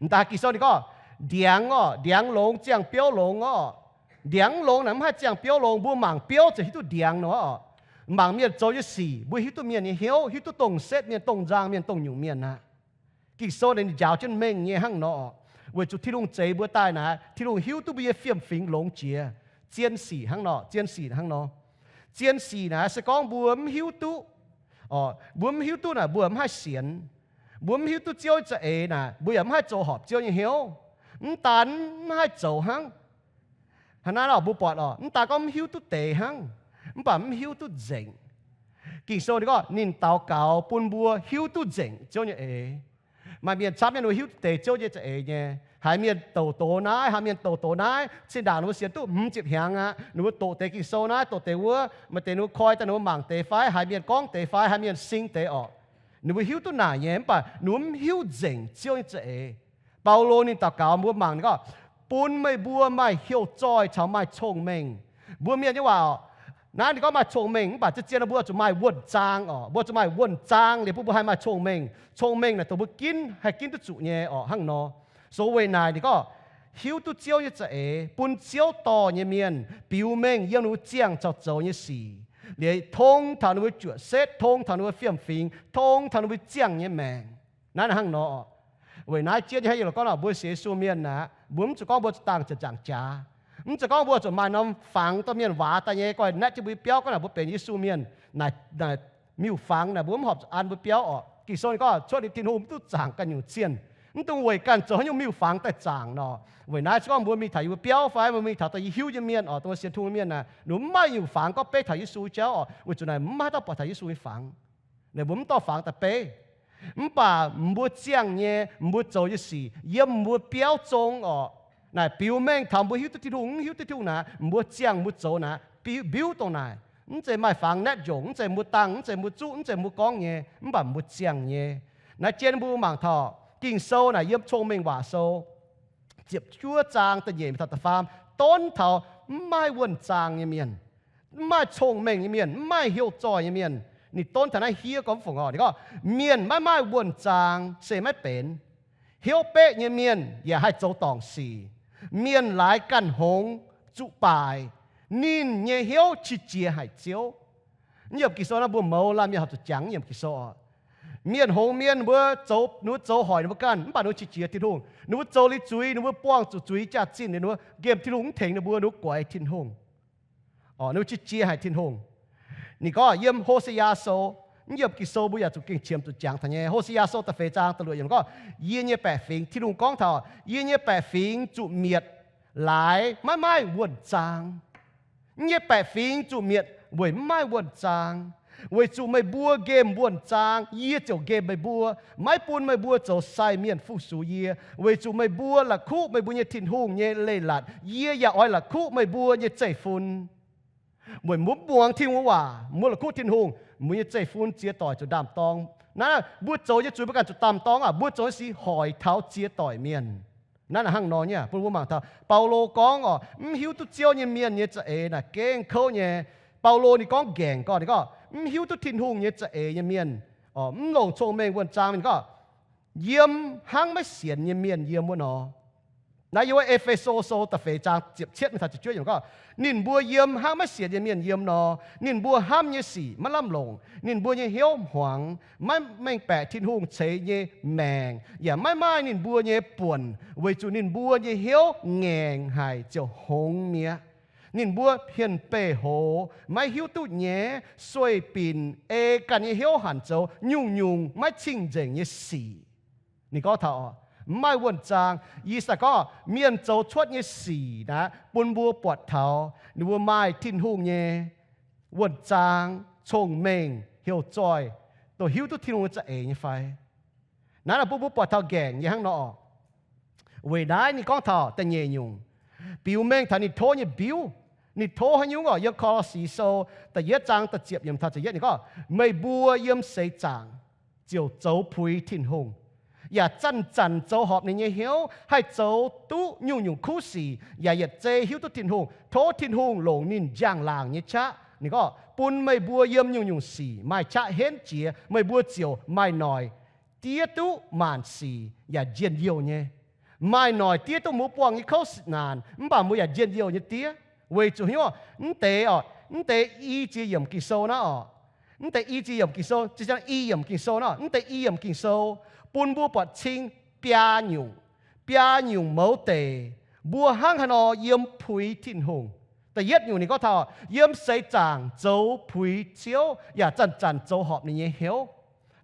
Mv daaih Ging-Sou ninh gorngv, ndiangx orqc, ndiangx longx ziangh biouv longx orqc. Ndiangx longx naaic mv haih ziangh biouv longx, mbuo mangc biouv ziouc hiuv duqv ndiangx nor orqc. Mangc mienh zoux nyei sic mbuo hiuv duqv mienh nyei hnyouv, hiuv duqv dongh setv mienh, dongh nzangc mienh, dongh nyungc mienh aqv. Ging-Sou naaic ninh njaaux jienv mengh nyei hnangv nor orqc. Weic zuqc Tin-Hungh zeix mbuo daaih naaic, Tin-Hungh hiuv duqv mbuo nyei fiem-fingx longx jiex. Zien sic hnangv nor, zien sic hnangv nor. Zien sic naaic se gorngv mbuo mv hiuv duqv, mbuo mv hiuv duqv naaic mbuo mv haih sienx. Mbuo mv hiuv duqv Ziouv za'eix naaic mbuo yaac mv haih zoux horpc Ziouv nyei hnyouv. Mv daan mv haih zoux hnangv. Hnangv naaiv orqc, mbuo buatc orqc, mv daan gorngv mv hiuv duqv deix hnangv, mv baac mv hiuv duqv nzengc. Ging-Sou ninh gorngv ninh daux gaux bun mbuo hiuv duqv nzengc Ziouv nyei eix. Maaih mienh camv nyei ninh mbuo hiuv duqv deix Ziouv nyei za'eix nyei. Haaix mienh douc doz naaiv, haaix mienh douc doz naaiv, zinh ndaangc ninh mbuo sienx duqv hmz ziepc hnyangx aqv, ninh mbuo doqc deix Ging-Sou naaiv, doqc deix wuov, maaih deix ninh mbuo koi daaih, ninh mbuo mangc deix fai, haaix mienh gorngv deix fai, haaix mienh sing deix orqc. Ninh mbuo hiuv duqv naaic nyei, mv baac ninh mbuo mv hiuv nzengc Ziouv nyei za'eix. Baulo ninh daux gaux mbuo mangc ninh gorngv, bun meih mbuo maaih heuc zoih caux maaih cong-mengh. Mbuo mienh nyei waac orqc, naaiv ninh gorngv maaih cong-mengh, mv baac zien-zien mbuo zuqc maaih wuonh zaang orqc. Mbuo zuqc maaih wuonh zaang liuz bun mbuo haih maaih cong-mengh. Cong-mengh naaic dongh mbuo ginv, haih ginv duqv zuqc nyei orqc, hnangv nor. So weic naaic ninh gorngv, hiuv duqv Ziouv nyei za'eix, bun Ziouv dorh nyei mienh biux mengh yiem ninh mbuo ziangh caux zoux nyei sic, liuz tong taux ninh mbuo juoqc setv, tong taux ninh mbuo fiem-fingx, tong taux ninh mbuo ziangh nyei maengc. Naaiv hnangv nor. Weic naaiv jiex nyei hnangv yie lorz gorngv nor, mbuo sienx Yesu mienh aqv, mbuo mv zuqc gorngv mbuo zuqc dangh ziepc nzaangc jaax. Mv zuqc gorngv mbuo zuqc maaih norm fangx dorh mienh waac daaih nyei, goiv naetv jienv mbuo biauv gorngv naaic mbuo benx Yesu mienh. Naaic, naaic miuc-fangx naaic mbuo mv horpc zuqc an mbuo biauv orqc. Ging-Sou ninh gorngv cuotv liuz Tin-Hungh mv duqv zaangc ganh nyungc cienh, mv dungx weic ganh zoux haaix nyungc miuc-fangx daaih zaangc nor. Weic naaiv se gorngv mbuo mingh taux yie mbuo biauv fai mbuo mingh taux dongh yie hiuv nyei mienh orqc, dongh mbuo sienx Tin-Hungh nyei mienh naaic, ninh mbuo mv maaih miuc-fangx gorngv beiv taux Yesu jauv orqc, weic zuqc naaic mv maaih haaix dauh buatc taux Yesu nyei fangx. Naaic mbuo mv dorh fangx daaih beiv. Mv baac mbuo ziangh nyei, mbuo zoux nyei sic yiem mbuo biauv zong orqc, naaic biux mengh taux mbuo hiuv duqv Tin-Hungh, mv hiuv duqv Tin-Hungh naaic, mbuo ziangh mbuo zoux naaic, biuv dongh naaic. Mv zeiz maaih fangx naetv njongc, mv zeiz mbuo dangh, mv zeiz mbuo zuqv, mv zeiz mbuo gorngv nyei, mv baac mbuo ziangh nyei. Naaiv jien mbuo mangc taux Ging-Sou naaic yiem Cong-Mengh Waac Sou ziepc juov zaang da'nyeic mingh taux da'faam, donv taux mv maaih wuonh zaang nyei mienh, mv maaih cong-mengh nyei mienh, mv maaih heuc zoih nyei mienh. Ninh donv taux naaiv hiev gorngv fungc orqc, ninh gorngv, mienh maiv maaih wuonh zaang se maiv benx. Hnyouv beqv nyei mienh yaac haih zoux dorngc sic. Mienh laaix ganh hngongx zuqc baaic, ninh nyei hnyouv qiex jiez haic Ziouv. Yiem Ging-Sou naaiv mbuo mouz laanh mienh horpc zuqc jangx yiem Ging-Sou oc. Mienh hngongx mienh, ninh mbuo zoux, ninh mbuo zoux hoic ninh mbuo ganh, mv baac ninh mbuo qiex jiez Tin-Hungh. Ninh mbuo zoux liuz zuiz, ninh mbuo buangh zuqc zuiz jaax-zinh, ninh mbuo nqemh Tin-Hungh mv tengx ninh mbuo, ninh mbuo guaix Tin-Hungh. Orqc, ninh mbuo qiex jiez haic Tin-Hungh. Ninh gorngv yiem Ho^se^yaa Sou, yiem Ging-Sou mbuo yaac zuqc gengh qiemx zuqc jangx taux nyei. Ho^se^yaa Sou da'feix zaang da'luoqc yiemc gorngv, yie nyei baeqc fingx, Tin-Hungh gorngv taux, yie nyei baeqc fingx zuqc mietc laaix maiv maaih wuonh zaang. Yie nyei baeqc fingx zuqc mietc weic maiv maaih wuonh zaang. Weic zuqc meih mbuo nqemh wuonh zaang, yie ziouc nqemh meih mbuo, maiv bun meih mbuo zoux sai mienh fu-sux yie. Weic zuqc meih mbuo la'kuqv meih mbuo nyei Tin-Hungh nyei leiz-latc, yie yaac oix la'kuqv meih mbuo nyei zeiv-fun. Weic mbuo mv muangx Tin-Hungh waac, mbuo la'kuqv Tin-Hungh, mbuo nyei zeiv-fun ziex doic zuqc ndaam-dorng. Naaiv mbuo zoux nyei zuiz mbuo ganh zuqc ndaam-dorng aqv. Mbuo zoux nyei sic hoic taux ziex doic mienh. Naaiv hnangv nor nyei, bun mbuo mangc taux Baulo gorngv orqc, mv hiuv duqv Ziouv nyei mienh nyei za'eix naaic gengh kouv nyei. Baulo ninh gorngv nqaengc gorngv, ninh gorngv mv hiuv duqv Tin-Hungh nyei za'eix nyei mienh, mv longc cong-mengh wuonh zaang mienh gorngv, yiem hnangv maiv sienx nyei mienh yiem wuov nor. Naaiv yiem wuov E^fe^so Sou da'feix zaang ziepc cietv mingh taux ziepc juov yiemc gorngv, ninh mbuo yiem hnangv maiv sienx nyei mienh yiem nor. Ninh mbuo hnamv nyei sic maiv lamh longc. Ninh mbuo nyei hnyouv hmuangx, maiv mengh baeqc Tin-Hungh ceix nyei maengc, yaac maiv maaih ninh mbuo nyei buonc, weic zuqc ninh mbuo nyei hnyouv ngaengc haic ziouc hngongx mi'aqv. Ninh mbuo hmien beih hoz, maiv hiuv duqv nyaiv, sueih binc, ei ganh nyei hnyouv hanc zoux nyungc-nyungc maiv cing-nzengc nyei sic. Ninh gorngv taux mv maaih wuonh zaang. Yie se gorngv mienh zoux cuotv nyei sic naaic bun mbuo buatc taux ninh mbuo maaih Tin-Hungh nyei wuonh zaang, cong-mengh, heuc zoih, dongh hiuv duqv Tin-Hungh nyei za'eix nyei fai. Naaiv naaic bun mbuo buatc taux nqaengc nyei hnangv nor orqc. Weic naaiv ninh gorngv taux da'nyeic nyungc, biux mengh taux ninh tov nyei mbiuv. Ninh tov haaix nyungc orqc? Yiem Ko^lo^si Sou da'yietv zaang da'ziepc yiemc taux ziepc yietv ninh gorngv, meih mbuo yiem seix zaangc ziouc zoux puix Tin-Hungh, yaac zanc-zanc zoux horpc ninh nyei hnyouv, haih zoux duqv nyungc-nyungc kuv sic, yaac yietc zei hiuv duqv Tin-Hungh. Tov Tin-Hungh longc ninh njang-laangc nyei qaqv, ninh gorngv, bun meih mbuo yiem nyungc-nyungc sic maaih qaqv henv jiex, meih mbuo ziouc maaih noic diev duqv maanc sic yaac njien-youh nyei. Maaih noic diev duqv mbuo buangh nyei kouv naanc, mv baac mbuo yaac njien-youh nyei diev. Weic zuqc hnyouv mv deix orqc, mv deix i ziex yiemc Ging-Sou naaiv orqc, mv deix i ziex yiemc Ging-Sou, ziex ziangx i yiemc Ging-Sou naaiv, mv deix i yiemc Ging-Sou bun mbuo buatc cing biaa nyungc, biaa nyungc mouz deic mbuo hnangv haaix nor yiem puix Tin-Hungh. Da'yietv nyungc ninh gorngv taux yiem seix zaangc zoux puix Ziouv yaac zanc-zanc zoux horpc ninh nyei hnyouv.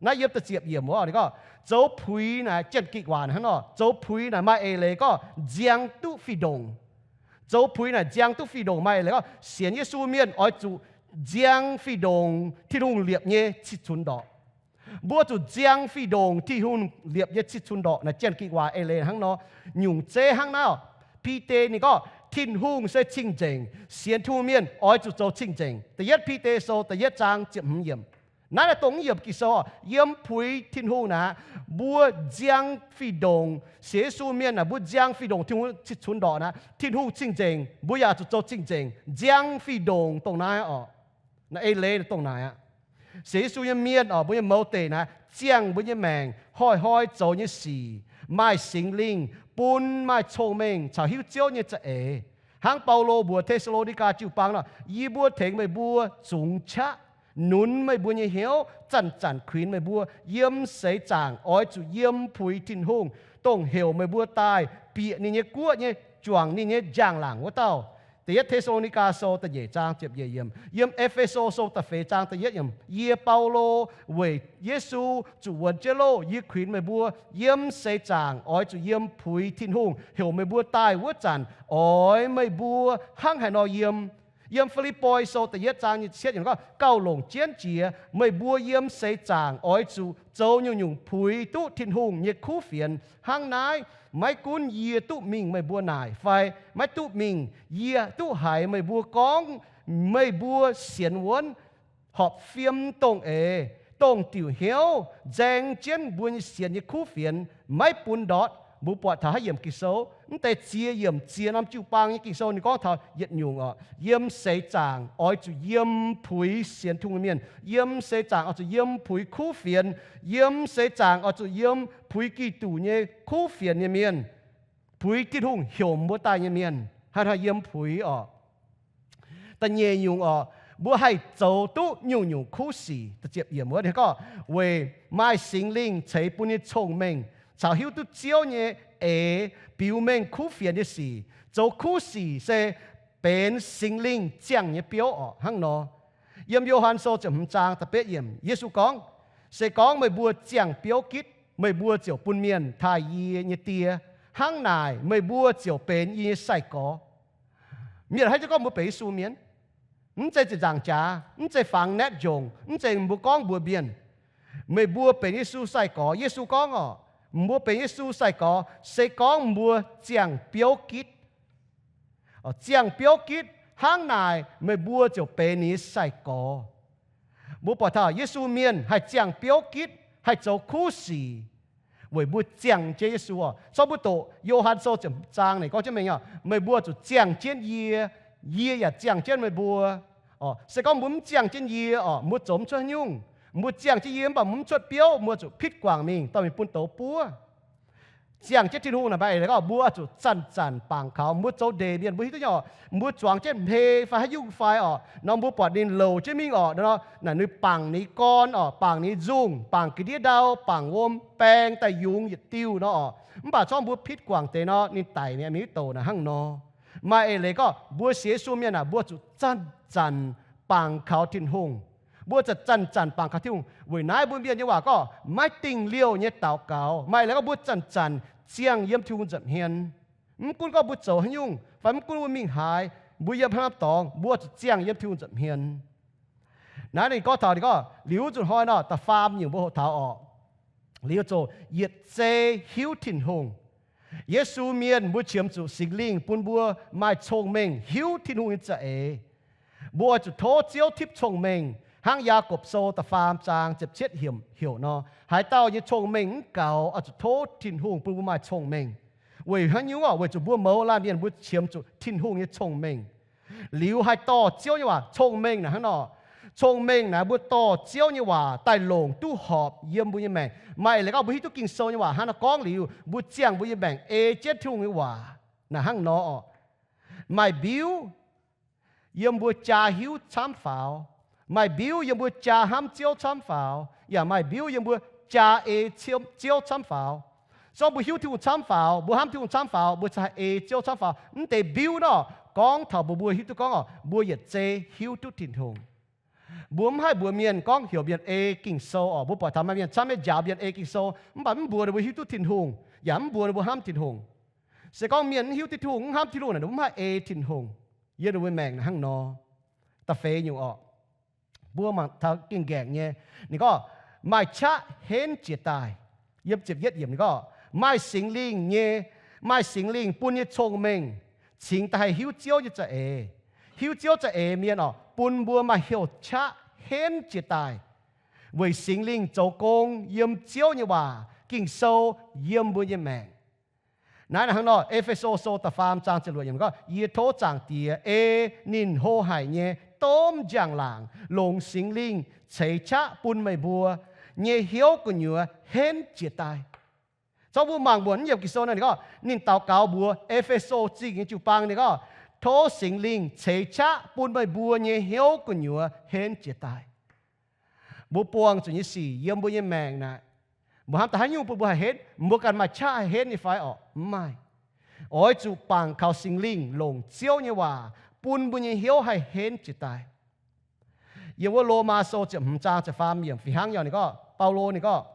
Naaiv yiem da'ziepc yiemc wuov ninh gorngv, zoux puix naaic, Janx-Gikc waac hnangv nor, zoux puix naaic maaih eix leiz gorngv nziang duqv fih ndongc. Zoux puix naaic nziang duqv fih ndongc, maaih eix leiz gorngv sienx Yesu mienh oix zuqc nziang fih ndongc Tin-Hungh liepc nyei cih cunx ndorqc. Mbuo zuqc nziang fih ndongc Tin-Hungh liepc nyei cih cunx ndorqc. Naaiv Janx-Ging waac eix leiz hnangv nor. Nyungc zeiv hnangv naaiv oc. Bide ninh gorngv, Tin-Hungh se cing-nzengc, sienx Tin-Hungh mienh oix zuqc zoux cing-nzengc. Da'yietv Bide Sou da'yietv zaang ziepc hmz yiemc. Naaiv naaiv dongh yiem Ging-Sou oc, yiem puix Tin-Hungh naaic, mbuo nziang fih ndongc sienx Yesu mienh naaic, mbuo nziang fih ndongc Tin-Hungh cih cunx ndorqc naaic, Tin-Hungh cing-nzengc, mbuo yaac zuqc zoux cing-nzengc. Nziang fih ndongc dongh naaiv oc. Naaiv eix leiz dongh naaic aqv. Sienx Yesu nyei mienh oc, mbuo nyei mouz deic naaiv ziangh mbuo nyei maengc hnoi-hnoi zoux nyei sic, maaih Singx Lingh bun maaih cong-mengh caux hiuv Ziouv nyei za'eix. Hnangv Baulo mbuox Te^saa^lo^ni^gaa jiu-baang nor, yie mbuo tengx meih mbuo zungx qaqv, nunz meih mbuo nyei hnyouv, zanc-zanc kuinx meih mbuo, yiem seix zaangc oix zuqc yiem puix Tin-Hungh, dongh heuc meih mbuo daaih bieqc ninh nyei guoqv nyei, juangc ninh nyei njang-laangc wuov dauh. Da'yietv Te^saa^lo^ni^gaa Sou da'nyeic zaang ziepc nyeic yiemc, yiem E^fe^so Sou da'feix zaang da'yietv yiemc, yie Baulo weic Yesu zuqc wuonx jienv loh, yie kuinx meih mbuo, yiem seix zaangc oix zuqc yiem puix Tin-Hungh heuc meih mbuo daaih wuov zanc, oix meih mbuo hnangv haaix nor yiem. Yiem Fi^lipv^poi Sou da'yietv zaang nyic ziepc cietv yiemc gorngv, gauh longc jienv jiex meih mbuo yiem seix zaangc oix zuqc zoux nyungc-nyungc puix duqv Tin-Hungh nyei kuv fienx. Hnangv naaiv, maiv gunv yie duqv mingh meih mbuo naaic fai maiv duqv mingh, yie duqv haiz meih mbuo gorngv meih mbuo sienx wuonv, horpc fiem dongh eix, dongh diuc hnyouv, nzaeng jienv mbuo nyei sienx nyei kuv fienx, maiv bun ndortv. Mbuo buatc taux haaix yiemc Ging-Sou, mv deix ziex yiemc ziex norm jiu-baang nyei Ging-Sou ninh gorngv taux yietc nyungc oc, yiem seix zaangc oix zuqc yiem puix sienx Tin-Hungh nyei mienh, yiem seix zaangc oix zuqc yiem puix kuv fienx, yiem seix zaangc oix zuqc yiem puix Giduc nyei kuv fienx nyei mienh, puix Tin-Hungh heuc mbuo daaih nyei mienh, hnangv naaiv yiem puix oc. Da'nyeic nyungc oc, mbuo haih zoux duqv nyungc-nyungc kuv sic. Ziepc yiemc wuov gorngv, weic maaih Singx Lingh ceix bun nyei cong-mengh caux hiuv duqv Ziouv nyei eix biux mengh kuv fienx nyei sic. Zoux kuv sic se benx Singx Lingh ziangh nyei biouv oc. Hnangv nor, yiem Yo^han Sou ziepc hmz zaang da'betv yiemc, Yesu gorngv, se gorngv meih mbuo ziangh biouv gitv, meih mbuo ziouc bun mienh taaih yie nyei Die. Hnangv naaic meih mbuo ziouc benx yie nyei sai-gorx. Mienh haiz jienv gorngv mbuo benx Yesu mienh, mv zeiz ziepc nzaangc jaax, mv zeiz fangx naetv njongc, mv zeiz mbuo gorngv mbuox mienh, meih mbuo benx Yesu sai-gorx. Yesu gorngv oc, mbuo benx Yesu sai-gorx se gorngv mbuo ziangh biouv gitv. Ziangh biouv gitv, hnangv naaic meih mbuo ziouc benx ninh nyei sai-gorx. Mbuo buatc taux Yesu mienh haih ziangh biouv gitv, haih zoux kuv sic, weic mbuo ziangh jienv Yesu oc. Zorqv mbuo doqc Yo^han Sou ziepc hmz zaang ninh gorngv jienv mengh oc, meih mbuo zuqc ziangh jienv yie, yie yaac ziangh jienv meih mbuo. Se gorngv mbuo mv ziangh jienv yie oc, mbuo zoux mv cuotv haaix nyungc. Mbuo ziangh jienv yie mv baac mbuo mv cuotv biouv, mbuo zuqc pitv guangc mingh dorh mingh bun douz buov. Ziangh jienv Tin-Hungh naaic, maaih eix leiz gorngv mbuo oix zuqc zanc-zanc bangc kaux. Mbuo zoux ndeic mienh mbuo hiuv duqv nyei oc, mbuo zuangx jienv hmei fai haaix nyungc fai oc, nor mbuo buatc ninh louc jienv mingh oc, nor naaic ninh bangc ninh gorn oc, bangc ninh nzungh, bangc ga'ndiev ndau, bangc wuom, baeng daaih yungz yietc diuh nor oc. Mv baac zorqv mbuo pitv guangc deix nor ninh daic mi'aqv, mingh douc naaic hnangv nor. Maaih eix leiz gorngv mbuo sienx Yesu mienh aah, mbuo zuqc zanc-zanc bangc kaux Tin-Hungh. Mbuo zuqc zanc-zanc bangc kaux Tin-Hungh. Weic naaiv mbuo mienh nyei waac gorngv maiv dingh liouh nyei daux gaux. Maaih eix leiz gorngv mbuo zanc-zanc ziangh yiem Tin-Hungh nza'hmien. Mv gunv gorngv mbuo zoux haaix nyungc fai mv gunv mbuo mingh haaix, mbuo yiem haaix norm dorngx, mbuo zuqc ziangh yiem Tin-Hungh nza'hmien. Naaiv ninh gorngv taux ninh gorngv liuz nzunc hnoi nor, da'faam nyungc mbuo hoqc taux oc, liuz zoqc yietc zei hiuv Tin-Hungh. Yesu mienh mbuo qiemx zuqc Singx Lingh bun mbuo maaih cong-mengh hiuv Tin-Hungh nyei za'eix. Mbuo oix zuqc tov Ziouv tipv cong-mengh hnangv Yaagorpc Sou da'faam zaang ziepc cietv yiemc heuc nor, haaix dauh nyei cong-mengh mv gaux, oix zuqc tov Tin-Hungh bun mbuo maaih cong-mengh. Weic haaix nyungc oc? Weic zuqc mbuo mouz laanh mienh mbuo qiemx zuqc Tin-Hungh nyei cong-mengh. Liuz haih dorh Ziouv nyei waac, cong-mengh naaic hnangv nor. Cong-mengh naaic mbuo dorh Ziouv nyei waac daaih longc duqv horpc yiem mbuo nyei maengc. Maaih eix leiz gorngv mbuo hiuv duqv Ging-Sou nyei waac hnangv nor gorngv liuz, mbuo ziangh mbuo nyei maengc ei jienv Tin-Hungh nyei waac naaic hnangv nor oc. Maaih mbiuv yiem mbuo jaa hiuv camv faaux. Maaih mbiuv yiem mbuo jaa hnamv Ziouv camv faaux, yaac maaih mbiuv yiem mbuo jaa ei Ziouv camv faaux. Zorqv mbuo hiuv Tin-Hungh camv faaux, mbuo hnamv Tin-Hungh camv faaux, mbuo cingx haih ei Ziouv camv faaux. Mv deix mbiuv nor gorngv taux mbuo, mbuo hiuv duqv gorngv oc, mbuo yietc zei hiuv duqv Tin-Hungh. Mbuo mv haih mbuox mienh gorngv heuc mienh ei Ging-Sou oc. Mbuo buatc taux maaih mienh camv nyei njaaux mienh ei Ging-Sou, mv baac mv mbuox ninh mbuo hiuv duqv Tin-Hungh, yaac mv mbuox ninh mbuo hnamv Tin-Hungh. Se gorngv mienh mv hiuv duqv Tin-Hungh, mv hnamv Tin-Hungh naaic, ninh mbuo mv haih ei Tin-Hungh yiem ninh mbuo maengc naaic hnangv nor. Da'feix nyungc oc, mbuo mangc taux gengh nqaengc nyei. Ninh gorngv, maaih qaqv henv jiez daaih. Yiem ziepc yietv yiemc ninh gorngv, maaih Singx Lingh nyei, maaih Singx Lingh bun nyei cong-mengh cingx daaih haih hiuv Ziouv nyei za'eix. Hiuv Ziouv za'eix mienh orqc, bun mbuo maaih heuc qaqv henv jiez daaih, weic Singx Lingh zoux gong yiem Ziouv nyei waac Ging-Sou yiem mbuo nyei maengc. Naaiv hnangv nor, E^fe^so Sou da'faam zaang ziepc luoqc yiemc gorngv, yie tov Zaangc Diex ei ninh hlo haic nyei domh njang-laangc longx Singx Lingh ceix qaqv bun meih mbuo nyei hnyouv gu'nyuoz henv jiez daaih. Zorqv mbuo mangc mbuo yiemc Ging-Sou naaiv ninh gorngv, ninh daux gaux mbuox E^fe^so Zingh nyei jiu-baang ninh gorngv, tov Singx Lingh ceix qaqv bun meih mbuo nyei hnyouv gu'nyuoz henv jiez daaih. Mbuo buangh zuqc nyei sic yiem mbuo nyei maengc naaic, mbuo hnamv daaih haaix nyungc bun mbuo haih henv? Mbuo ganh maaih qaqv haih henv nyei fai orqc? Mv maaih. Oix zuqc bangc kaux Singx Lingh longc Ziouv nyei waac bun mbuo nyei hnyouv haih henv jiez daaih. Yiem wuov Lomaa Sou ziepc hmz zaang ziepc faam yiemc fih hnangv yaac ninh gorngv, Baulo ninh gorngv,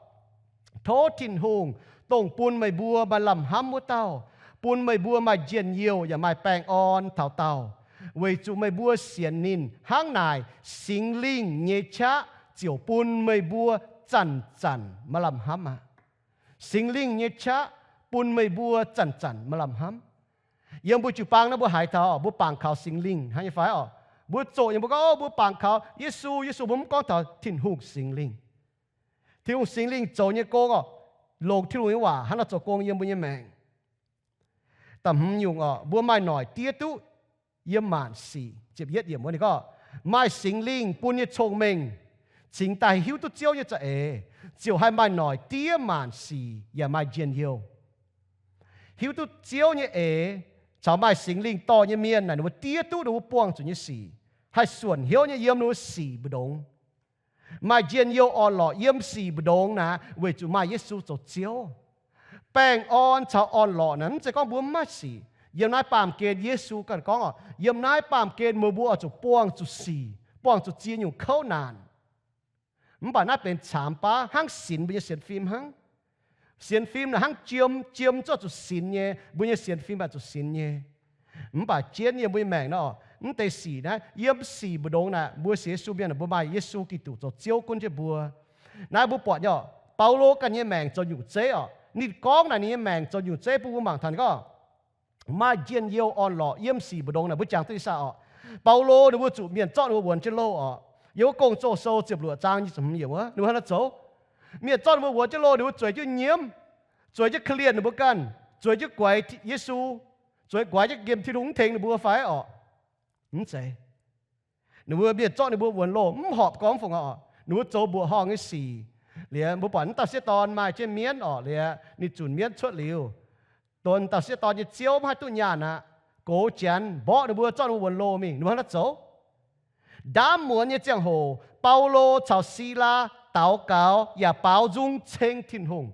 tov Tin-Hungh, dongh bun meih mbuo maaih lamh hnamv wuov dauh, bun meih mbuo maaih njien-youh yaac maaih baengh orn taux daauh, weic zuqc meih mbuo sienx ninh. Hnangv naaic, Singx Lingh nyei qaqv ziouc bun meih mbuo zanc-zanc maaih lamh hnamv aqv. Singx Lingh nyei qaqv bun meih mbuo zanc-zanc maaih lamh hnamv. Yiem mbuo jiu-baang naaiv mbuo haiz taux mbuo bangc kaux Singx Lingh hnangv nyei fai orqc? Mbuo zoqc nyei mbuo gorngv, o, mbuo bangc kaux Yesu. Yesu mbuo mv gorngv taux Tin-Hungh Singx Lingh. Tin-Hungh Singx Lingh zoux nyei gong orqc, longc Tin-Hungh nyei waac hnangv nor zoux gong yiem mbuo nyei maengc. Da'hmz nyungc orqc, mbuo maaih noic diev duqv yiem maanc sic. Ziepc yietv yiemc wuov ninh gorngv, maaih Singx Lingh bun nyei cong-mengh cingx daaih hiuv duqv Ziouv nyei za'eix, ziouc haih maaih noic diev maanc sic yaac maaih njien-youh. Hiuv duqv Ziouv nyei eix caux maaih Singx Lingh dorh nyei mienh naaic ninh mbuo diev duqv ninh mbuo buangh zuqc nyei sic, haih suonc hnyouv nyei yiem ninh mbuo sic mbu'ndongx. Maaih njien-youh orn-lorqc yiem sic mbu'ndongx naaic weic zuqc maaih Yesu zoux Ziouv. Baengh orn caux orn-lorqc naaic mv zeiz gorngv mbuo mv maaih sic. Yiem naaiv baamh gen Yesu ganh gorngv orqc, yiem naaiv baamh gen meih mbuo oix zuqc buangh zuqc sic, buangh zuqc ziex nyungc kouv naanc. Mv baac naaiv benx caamx baav hnangv sinx mbuo nyei sienx fim hnangv. Sienx fim naaic hnangv jiem, jiem zuqc zuqc sinx nyei, mbuo nyei sienx fim baac zuqc sinx nyei. Mv baac jienv yiem mbuo nyei maengc nor, mv deix sic naaiv, yiem sic mbu'ndongx naaic, mbuo sienx Yesu mienh mbuo maaih Yesu Giduc zoux Ziouv gunv jienv mbuo. Naaiv mbuo buatc nyei orqc, Baulo ganh nyei maengc zoux nyungc zeiv orqc. Ninh gorngv naaic ninh nyei maengc zoux nyungc zeiv bun mbuo mangc taux gorngv maaih njien-youh orn-lorqc yiem sic mbu'ndongx naaic, mbuo jangx duqv ih saah orqc? Baulo ninh mbuo zuqc mienh zorqv ninh mbuo wuonx jienv loh orqc. Yiem wuov Gong-Zoh Sou ziepc luoqc zaang nyic ziepc hmz yiemc wuov, ninh mbuo hnangv naaiv zoux. Mienh zorqv ninh mbuo wuonx jienv loh, ninh mbuo zueiz jienv nyiemv, zueiz jienv korv-lienh ninh mbuo ganh, zueiz jienv guaix Yesu, zueiz guaix jienv nqemh Tin-Hungh mv tengx ninh mbuo fai orqc? Mv zeiz. Ninh mbuo mienh zorqv ninh mbuo wuonx loh mv horpc gorngv fungc orqc. Ninh mbuo zoux mbuoqc horngh nyei sic. Liuz mbuo buatc wuov dauh sieqv dorn maaih jienv mienv orqc, liuz ninh zunc mienv cuotv liuz, donx dauh sieqv dorn nyei ziouv mv haih duqv nyaanh aqv. Gox janx mborqv ninh mbuo, zorqv ninh mbuo wuonx loh mingh. Ninh mbuo hnangv naaiv zoux. Ndaamv muonz nyei ziangh hoc, Baulo caux Silaa daux gaux yaac baaux nzung ceng Tin-Hungh.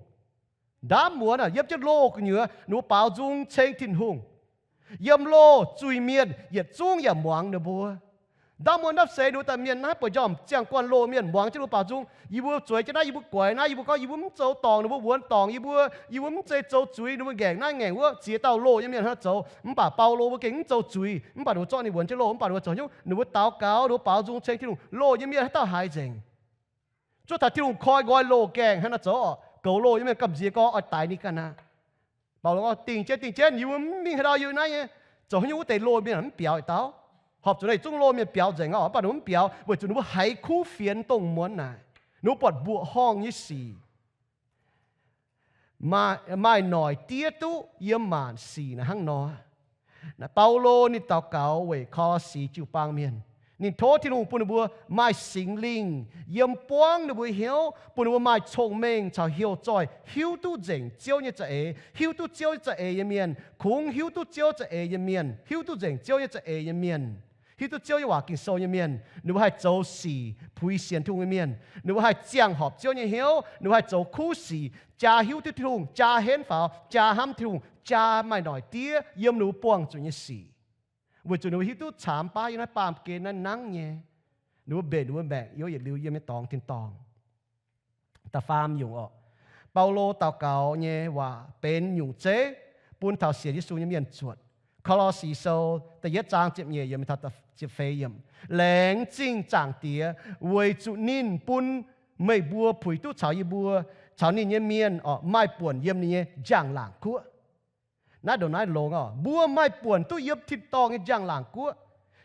Ndaamv muonz aac, yiem jienv loh gu'nyuoz ninh mbuo baaux nzung ceng Tin-Hungh. Yiem loh zuiz-mienh yietc zungv yaac muangx ninh mbuo. Ndaamv muonz ndapv seix ninh mbuo daaih mienh naaiv bueix njormh ziangh guanh loh mienh muangx jienv ninh mbuo baaux nzung. Yie mbuo zueiz jienv naaiv, yie mbuo guaix naaiv, yie mbuo gorngv yie mbuo mv zoux dorngc, ninh mbuo wuonx dorngc yie mbuo, yie mbuo mv zeiz zoux zuiz, ninh mbuo ngaengc naaiv ngaengc wuov, ziex dauh loh nyei mienh hnangv naaiv zoux. Mv baac Baulo mbuo gengh mv zoux zuiz, mv baac ninh mbuo zorqv ninh wuonx jienv loh, mv baac ninh mbuo zoux hnyouv, ninh mbuo daux gaux, ninh mbuo baaux nzung ceng Tin-Hungh, loh nyei mienh haaix dauh haiz nzengc. Zuov taux Tin-Hungh koi nqoi loh gaengh hnangv naaiv zoux orqc, goux loh nyei mienh gamh nziex gorngv oix daix ninh ganh aqv. Baulo gorngv, dingc jienv, dingc jienv, yie mbuo mv mingh haaix ndau, yie naaiv nyei zoux haaix nyungc wuov deix loh mienh mv biaux yietc dauh. Horpc zuqc naaiv yietc zungv loh mienh biaux nzengc orqc, mv baac ninh mbuo mv biaux, weic zuqc ninh mbuo haiz kuv fienx dongh muonz naaic. Ninh mbuo buatc mbuoqc horngh nyei sic. Maaih, maaih noic diev duqv yiem maanc sic naaiv hnangv nor. Naaiv Baulo ninh daux gaux weic Ko^lo^si jiu-baang mienh. Ninh tov Tin-Hungh bun ninh mbuo maaih Singx Lingh yiem buangv ninh mbuo hnyouv, bun ninh mbuo maaih cong-mengh caux heuc zoih hiuv duqv nzengc Ziouv nyei za'eix, hiuv duqv Ziouv nyei za'eix nyei mienh, kungx hiuv duqv Ziouv za'eix nyei mienh, hiuv duqv nzengc Ziouv nyei za'eix nyei mienh, hiuv duqv Ziouv nyei waac Ging-Sou nyei mienh, ninh mbuo haih zoux sic puix sienx Tin-Hungh nyei mienh, ninh mbuo haih ziangh horpc Ziouv nyei hnyouv, ninh mbuo haih zoux kuv sic, jaa hiuv duqv Tin-Hungh, jaa henv faaux, jaa hnamv Tin-Hungh, jaa maaih noic diev yiem ninh mbuo buangh zuqc nyei sic. Weic zuqc ninh mbuo hiuv duqv caamx baav yiem naaiv baamh gen naaiv nangv nyei, ninh mbuo mbenc ninh mbuo maengc youv yietc liuz yiem nyei dorngx tin-dorngh. Da'faam nyungc orqc, Baulo daux gaux nyei waac benx nyungc zeiv bun taux sienx Yesu nyei mienh zuotc. Ko^lo^si Sou da'yietv zaang ziepc nyeic yiemc taux ziepc feix yiemc. Laengz zingh Zaangc Diex weic zuqc ninh bun meih mbuo puix duqv caux yie mbuo, caux ninh nyei mienh oc, maaih buonc yiem ninh nyei njang-laangc guoqv. Naaiv ndongc naaiv longx oc. Mbuo maaih buonc duqv yiem tin-dorngh nyei njang-laangc guoqv.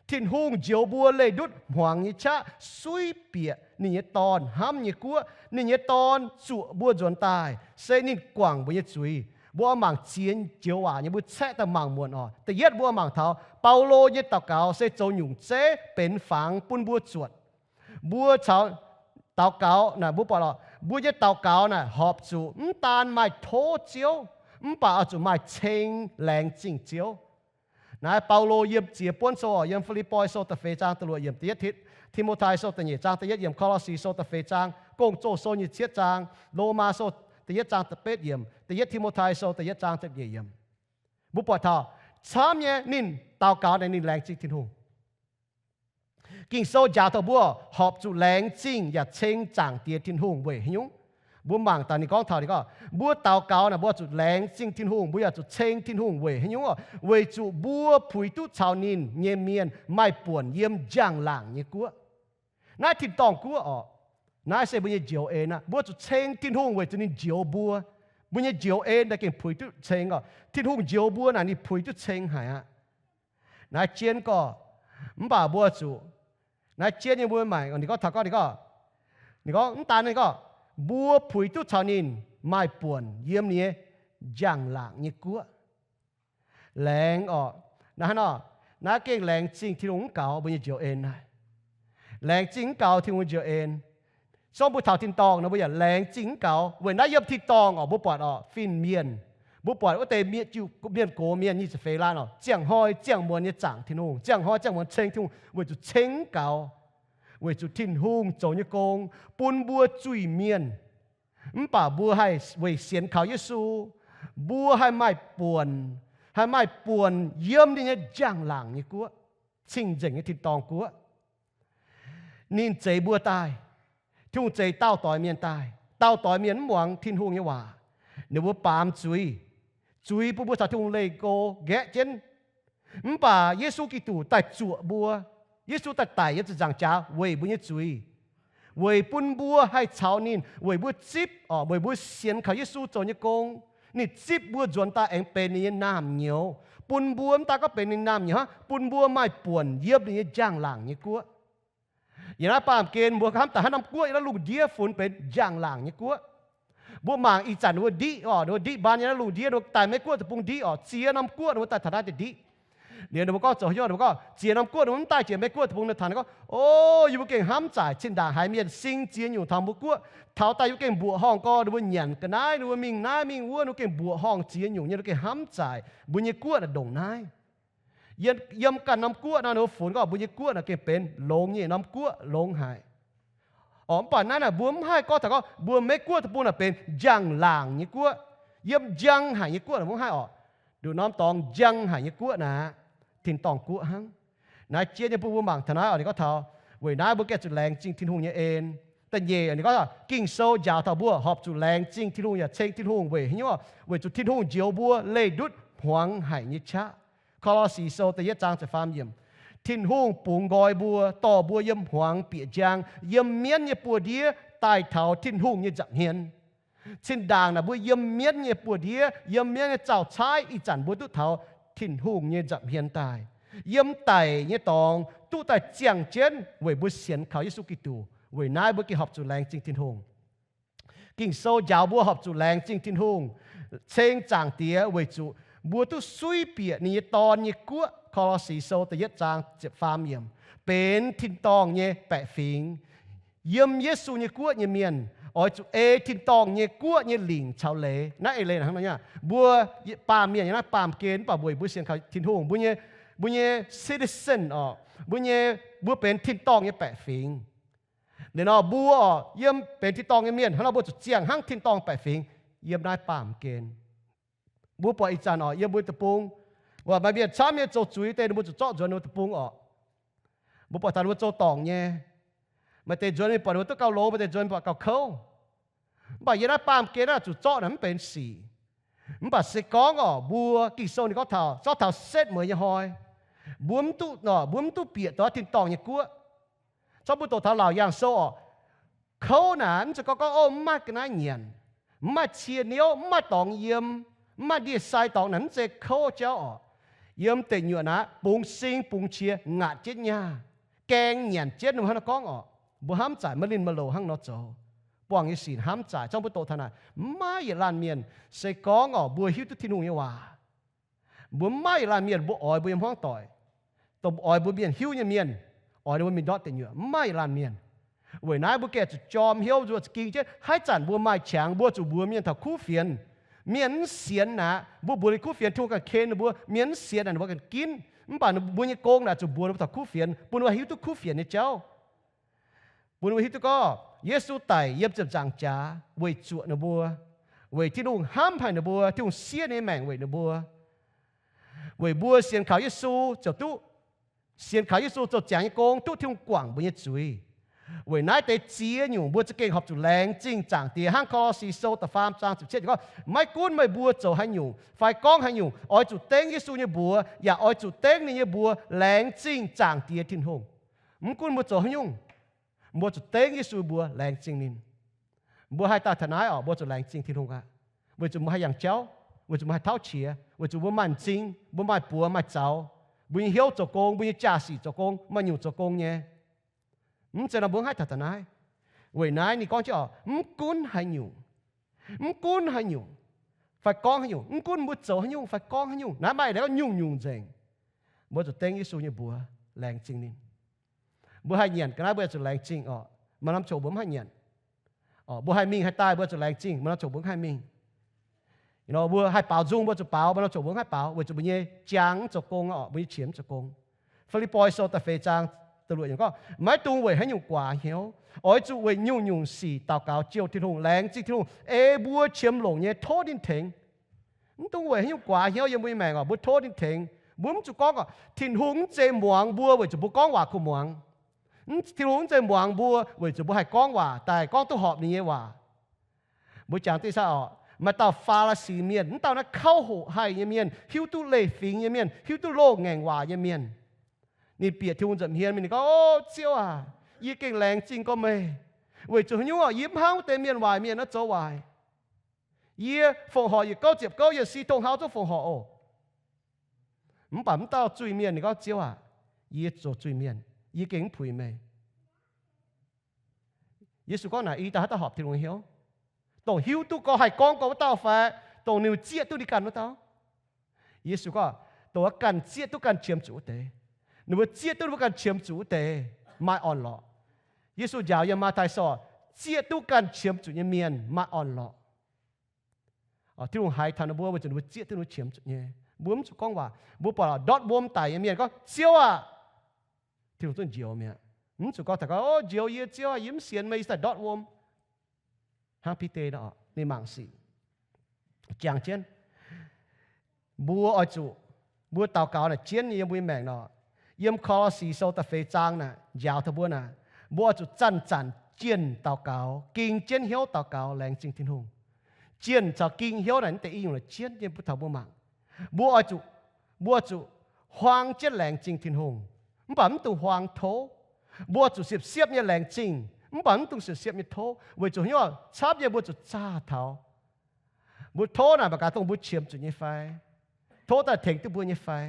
Tin-Hungh njoux mbuo leih ndutv hmuangx nyei qaqv suiv bieqc ninh nyei Dorn hnamv nyei guoqv. Ninh nyei Dorn zuoqc mbuo nzuonx daaih, se ninh guangc mbuo nyei zuiz. Mbuo oix mangc ziex joux waac nyei, mbuo caeqv daaih mangc muonc oc. Da'yietv mbuo mangc taux Baulo nyei daux gaux se zoux nyungc zeiv benx fangx bun mbuo zuotc. Mbuo caux daux gaux naaic, mbuo buatc oc, mbuo nyei daux gaux naaic horpc zuqc mv daan maaih tov Ziouv, mv baac oix zuqc maaih ceng laengz zingh Ziouv. Naaiv Baulo yiem ziex buonv sou, yiem Fi^lipv^poi Sou da'feix zaang da'luoqc yiemc, da'yietv Ti^mo^tai Sou da'nyeic zaang da'yietv yiemc, Ko^lo^si Sou da'feix zaang, Gong-Zoh Sou nyei cietv zaang, Lomaa Sou da'yietv zaang da'betv yiemc, da'yietv Ti^mo^tai Sou da'yietv zaang da'nyeic yiemc. Mbuo buatc taux camv nyei ninh daux gaux naaic ninh laengz zingh Tin-Hungh. Ging-Sou njaaux taux mbuo horpc zuqc laengz zingh yaac ceng Zaangc Diex Tin-Hungh weic haaix nyungc? Mbuo mangc daaih ninh gorngv taux ninh gorngv, mbuo daux gaux naaic mbuo zuqc laengz zingh Tin-Hungh, mbuo yaac zuqc ceng Tin-Hungh weic haaix nyungc oc? Weic zuqc mbuo puix duqv caux ninh nyei mienh maaih buonc yiem njang-laangc nyei guoqv. Naaiv tin-dorngh guoqv oc. Naaiv se mbuo nyei njoux en aqv. Mbuo zuqc ceng Tin-Hungh weic zuqc ninh njoux mbuo. Mbuo nyei njoux en naaic gengh puix duqv ceng oc. Tin-Hungh njoux mbuo naaic ninh puix duqv ceng haic aqv. Naaiv jienv gorngv, mv baac mbuo zuqc, naaiv jienv nyei mbuo mangc ninh gorngv taux gorngv ninh gorngv, ninh gorngv mv daan ninh gorngv, mbuo puix duqv caux ninh maaih buonc yiem ninh nyei njang-laangc nyei guoqv. Laengz oc. Naaiv hnangv nor, naaiv gengh laengz zingh Tin-Hungh mv gaux mbuo nyei njoux en naaiv. Laengz zingh mv gaux Tin-Hungh njoux en. Zorngv mbuo taux tin-dorngh nor mbuo yaac laengz zingh mv gaux. Weic naaiv yiem tin-dorngh oc, mbuo buatc oc, fin-mienh, mbuo buatc wuov deix mienh, mienh gox mienh nyic ziepc feix laanh oc, ziangh hnoi ziangh muonz nyei zaangc Tin-Hungh, ziangh hnoi ziangh muonz ceng Tin-Hungh weic zuqc ceng mv gaux, weic zuqc Tin-Hungh zoux nyei gong bun mbuo zuiz-mienh. Mv baac mbuo haih weic sienx kaux Yesu, mbuo haih maaih buonc, haih maaih buonc yiem ninh nyei njang-laangc nyei guoqv, cing-nzengc nyei tin-dorngh guoqv. Ninh zeix mbuo daaih. Tin-Hungh zeix dauh doix mienh daaih. Dauh doix mienh mv muangx Tin-Hungh nyei waac. Ninh mbuo baamz zuiz. Zuiz bun mbuo caux Tin-Hungh leih go nqaeqv jienv. Mv baac Yesu Giduc daaih zuoqc mbuo. Yesu daaih daic yiem ziepc nzaangc jaax weic mbuo nyei zuiz, weic bun mbuo haih caux ninh, weic mbuo zipv oc, weic mbuo sienx kaux Yesu zoux nyei gong. Ninh zipv mbuo nzuonx daaih aengx benx ninh nyei naamh nyouz, bun mbuo mv daan gorngv benx ninh naamh nyouz hnangv, bun mbuo maaih buonc yiem ninh nyei njang-laangc nyei guoqv. Yiem naaiv baamh gen mbuo hnamv daaih haaix norm guoqv yiem naaiv lungh ndiev funx benx njang-laangc nyei guoqv. Mbuo mangc ih zanc ninh mbuo ndiqv oc, ninh mbuo ndiqv mbaan yiem naaiv lungh ndiev, ninh mbuo daaih Meiv Guoqv deic-bung ndiqv oc, ziex norm guoqv ninh mbuo daaih taux naaiv deix ndiqv. Liuz ninh mbuo gorngv zoux hnyouv, ninh mbuo gorngv ziex norm guoqv ninh mbuo mv daaih jiex Meiv Guoqv deic-bung, ninh taux ninh gorngv, o, yie mbuo gengh hnamv zaaic, cin-ndaangc haiz mienh sing ziex nyungc taux mbuo guoqv. Taux daaih yie mbuo gengh mbuoqc horngh gorx, ninh mbuo nyanc ga'naaiv, ninh mbuo mingh naaiv mingh wuov, ninh mbuo gengh mbuoqc horngh ziex nyungc nyei, ninh mbuo gengh hnamv zaaic mbuo nyei guoqv naaic ndongc naaiv. Yiem, yiem ganh norm guoqv nor, ninh mbuo funx gorngv mbuo nyei guoqv naaic gengh benx longx nyei norm guoqv, longx haic. Oc, mv baac naaiv naaic mbuo mv haih gorngv taux gorngv mbuo Meiv Guoqv deic-bung naaic benx njang-laangc nyei guoqv. Yiem njang haic nyei guoqv naaic mbuo mv haih oc. Nduqc norm dorngx njang haic nyei guoqv naaic, tin-dorngh guoqv hnangv. Naaiv jiex nyei bun mbuo mangc taux naaiv oc, ninh gorngv taux weic naaiv mbuo gengh zuqc laengz zingh Tin-Hungh nyei en. Da'nyeic, ninh gorngv Ging-Sou njaaux taux mbuo horpc zuqc laengz zingh Tin-Hungh yaac ceng Tin-Hungh weic haaix nyungc? Weic zuqc Tin-Hungh njoux mbuo leih ndutv hmuangx haic nyei qaqv. Ko^lo^si Sou da'yietv zaang ziepc faam yiemc. Tin-Hungh bungx nqoi mbuo, dorh mbuo yiem hmuangx bieqc njang, yiem mienv nyei buoz-ndiev daaih taux Tin-Hungh nyei nza'hmien. Cin-ndaangc naaic mbuo yiem mienv nyei buoz-ndiev, yiem mienv nyei zaux-caaiv, ih zanc mbuo duqv taux Tin-Hungh nyei nza'hmien daaih. Yiem daic nyei dorngx duqv daaih ziangh jienv weic mbuo sienx kaux Yesu Giduc. Weic naaiv mbuo gengh horpc zuqc laengz zingh Tin-Hungh. Ging-Sou njaaux mbuo horpc zuqc laengz zingh Tin-Hungh, ceng Zaangc Diex weic zuqc mbuo duqv suiv bieqc ninh nyei Dorn nyei guoqv. Ko^lo^si Sou da'yietv zaang ziepc faam yiemc, benx tin-dorngh nyei baeqc fingx. Yiem Yesu nyei guoqv nyei mienh oix zuqc ei tin-dorngh nyei guoqv nyei lingc caux leiz. Naaiv eix leiz hnangv nor, mbuo baamh mienh yiem naaiv baamh gen, mv baac weic mbuo sienx kaux Tin-Hungh, mbuo nyei, mbuo nyei citizen oc, mbuo nyei, mbuo benx tin-dorngh nyei baeqc fingx. Liuz nor mbuo oc, yiem benx tin-dorngh nyei mienh hnangv nor, mbuo zuqc ziangh hnangv tin-dorngh baeqc fingx yiem naaiv baamh gen. Mbuo buatc ih zanc oc, yiem mbuo deic-bung, maaih mienh camv nyei zoux zuiz deix, ninh mbuo zuqc zorqv nzuonx ninh mbuo deic-bung oc. Mbuo buatc taux ninh mbuo zoux dorngc nyei. Maaih deix nzuonx mingh buatc ninh mbuo duqv gauh longx, maaih deix nzuonx mingh buatc gauh kouv. Mv baac yiem naaiv baamh gen naaiv zuqc zorqv naaic mv benx sic. Mv baac se gorngv oc, mbuo Ging-Sou ninh gorngv taux, zorqv taux setv mueiz nyei hnoi, mbuo mv duqv, mbuo mv duqv bieqc dongh tin-dorngh nyei guoqv. Zorqv mbuo doqc taux Laauc Yaangh Sou oc, Kouv naaic mv zeiz gorngv gorngv, o, mv maaih ga'naaiv nyanc, mv maaih cie niouv, mv maaih dorngx yiem, mv maaih ndie-sai dorngx naaic, mv zeiz kouv jauv orqc. Yiem deic nyuoqc naaic bungx sing bungx qiex ngaatc jienv nyaah, gaeng nyanc jienv, ninh mbuo hnangv nor gorngv orqc. Mbuo hnamv zaaic maiv linh maiv loz hnangv nor zoux. Buangh nyei sic hnamv zaaic, zorngv mbuo doqc taux naaic, mv maaih yietc laanh mienh, se gorngv orqc, mbuo hiuv duqv Tin-Hungh nyei waac. Mbuo mv maaih yietc laanh mienh mbuo oix mbuo nyei hmuangv doic, dongh oix mbuo mienh hiuv nyei mienh, oix ninh mbuo mingh ndortv deic nyuoqc, mv maaih yietc laanh mienh. Weic naaiv mbuo gengh zuqc jorm hnyouv, zuqc ging jienv. Haaix zanc mbuo maaih qangx, mbuo zuqc mbuox mienh taux kuv fienx. Mienh mv sienx naaic, mbuo mbuox ninh kuv fienx, Tin-Hungh ganh ken ninh mbuo. Mienh mv sienx naaic, ninh mbuo ganh ginv. Mv baac mbuo nyei gong naaic zuqc mbuox ninh mbuo taux kuv fienx, bun ninh mbuo hiuv duqv kuv fienx nyei jauv. Bun ninh mbuo hiuv duqv gorngv Yesu daic yiem ziepc nzaangc jaax weic zuoqc ninh mbuo, weic Tin-Hungh hnamv haic ninh mbuo, Tin-Hungh siev ninh nyei maengc weic ninh mbuo, weic mbuo sienx kaux Yesu ziouc duqv, sienx kaux Yesu zoux ziangx nyei gong duqv Tin-Hungh guangc mbuo nyei zuiz. Weic naaiv deix ziex nyungc mbuo za'gengh horpc zuqc laengz zingh Zaangc Diex. Hnangv Ko^lo^si Sou da'faam zaang ziepc cietv gorngv, maiv gunv meih mbuo zoux haaix nyungc fai gorngv haaix nyungc, oix zuqc dengv Yesu nyei mbuox, yaac oix zuqc dengv ninh nyei mbuox laengz zingh Zaangc Diex Tin-Hungh. Mv gunv mbuo zoux haaix nyungc, mbuo zuqc dengv Yesu mbuox laengz zingh ninh. Mbuo haih daaih taux naaiv orqc, mbuo zuqc laengz zingh Tin-Hungh aqv, weic zuqc mbuo haih yangh jauv, weic zuqc mbuo haih tauv qiex, weic zuqc mbuo maaih m'zing, mbuo maaih buoz maaih zaux, mbuo nyei hnyouv zoux gong, mbuo nyei jaa-sic zoux gong, maaih nyungc zoux gong nyei. Mv zeiz nor mbuo mv haih taux taux naaiv. Weic naaiv ninh gorngv jienv orqc, mv gunv haaix nyungc, mv gunv haaix nyungc, fai gorngv haaix nyungc, mv gunv mbuo zoux haaix nyungc fai gorngv haaix nyungc, naaiv maaih eix leiz gorngv nyungc-nyungc nzengc, mbuo zuqc dengv Yesu nyei mbuox laengz zingh ninh. Mbuo haih nyanc ga'naaiv mbuo zuqc laengz zingh orqc, maaih norm qongx mbuo mv haih nyanc. Mbuo haih mingh haih daaih mbuo zuqc laengz zingh, maaih norm qongx mbuo mv haih mingh. Mbuo haih baaux nzung mbuo zuqc baaux, maaih norm qongx mbuo mv haih baaux, weic zuqc mbuo nyei jaang mv zoux gong orqc, mbuo nyei qiex mv zoux gong. Fi^lipv^poi Sou da'feix zaang da'luoqc yiemc gorngv, maiv dungx weic haaix nyungc guaax hnyouv. Oix zuqc weic nyungc-nyungc sic daux gaux jouh Tin-Hungh, laengz zingh Tin-Hungh, ei mbuo qiemx longc nyei tov ninh tengx. Mv dungx weic haaix nyungc guaax hnyouv yiem mbuo nyei maengc orqc, mbuo tov ninh tengx. Mbuo mv zuqc gorngv orqc, Tin-Hungh mv zeiz muangx mbuo weic zuqc mbuo gorngv waac kuh muangx. Tin-Hungh mv zeiz muangx mbuo weic zuqc mbuo haih gorngv waac daaih gorngv duqv horpc ninh nyei waac. Mbuo jangx diqv saah orqc, maaih dauh Faa^li^si mienh, mv dauh naaiv kauv hoqc haih nyei mienh, hiuv duqv leiz-fingx nyei mienh, hiuv duqv loz-ngaengc waac nyei mienh. Ninh bieqc Tin-Hungh nza'hmien mingh, ninh gorngv, O Ziouv aac, yie gengh laengz zingh gorx meih, weic zuqc haaix nyungc orqc, yie mv hnangv wuov deix mienh waaic mienh naaiv zoux waaic. Yie fongc horc yietc gouv ziepc gouv, yie si tong hau zungv fongc horc oc. Mv baac mv dauh zuiz-mienh ninh gorngv, Ziouv aac, yie zoux zuiz-mienh, yie gengh mv puix meih. Yesu gorngv naaic, Ih dauh haaix dauh horpc Tin-Hungh nyei hnyouv? Dongh hiuv duqv gorx, haih gorngv gorx wuov dauh fai dongh ninh zieqv duqv ninh ganh wuov dauh? Yesu gorngv, Dongh wuov ganh zieqv duqv ganh qiemx zuqc wuov deix. Ninh mbuo zieqv duqv ninh mbuo ganh qiemx zuqc wuov deix maaih orn-lorqc. Yesu njaaux yiem Matv^tai Sou, zieqv duqv ganh qiemx zuqc nyei mienh maaih orn-lorqc. Tin-Hungh haiz taux ninh mbuo weic zuqc ninh mbuo zieqv duqv ninh mbuo qiemx zuqc nyei. Mbuo mv zuqc gorngv waac. Mbuo buatc ndortv wuom daic nyei mienh gorngv, Ziouv aac, Tin-Hungh zungv njoux mi'aqv. Mv zuqc gorngv taux gorngv, O njoux yie, Ziouv aac, yie mv sienx meih, yie daaih ndortv wuom. Hnangv Bide nor, ninh mangc sic. Jangx jienv, mbuo oix zuqc, mbuo daux gaux naaic jienv nyei yiem mbuo nyei maengc nor, yiem Ko^lo^si Sou da'feix zaang naaic njaaux taux mbuo naaic, mbuo oix zuqc zanc-zanc jienh daux gaux, ging jienv hnyouv daux gaux laengz zingh Tin-Hungh. Jienh caux ging hnyouv naaic mv deix i nyungc la'jienv nyei mbuo taux mbuo mangc. Mbuo oix zuqc, mbuo oix zuqc huaang jienv laengz zingh Tin-Hungh, mv baac mv dungx huaang tov. Mbuo zuqc siepv-siepv nyei laengz zingh, mv baac mv dungx siepv-siepv nyei tov. Weic zuqc hnyouv camv nyei mbuo zuqc zaah taux. Mbuo tov naaic mangc gaax dongh mbuo qiemx zuqc nyei fai, tov daaih tengx duqv mbuo nyei fai.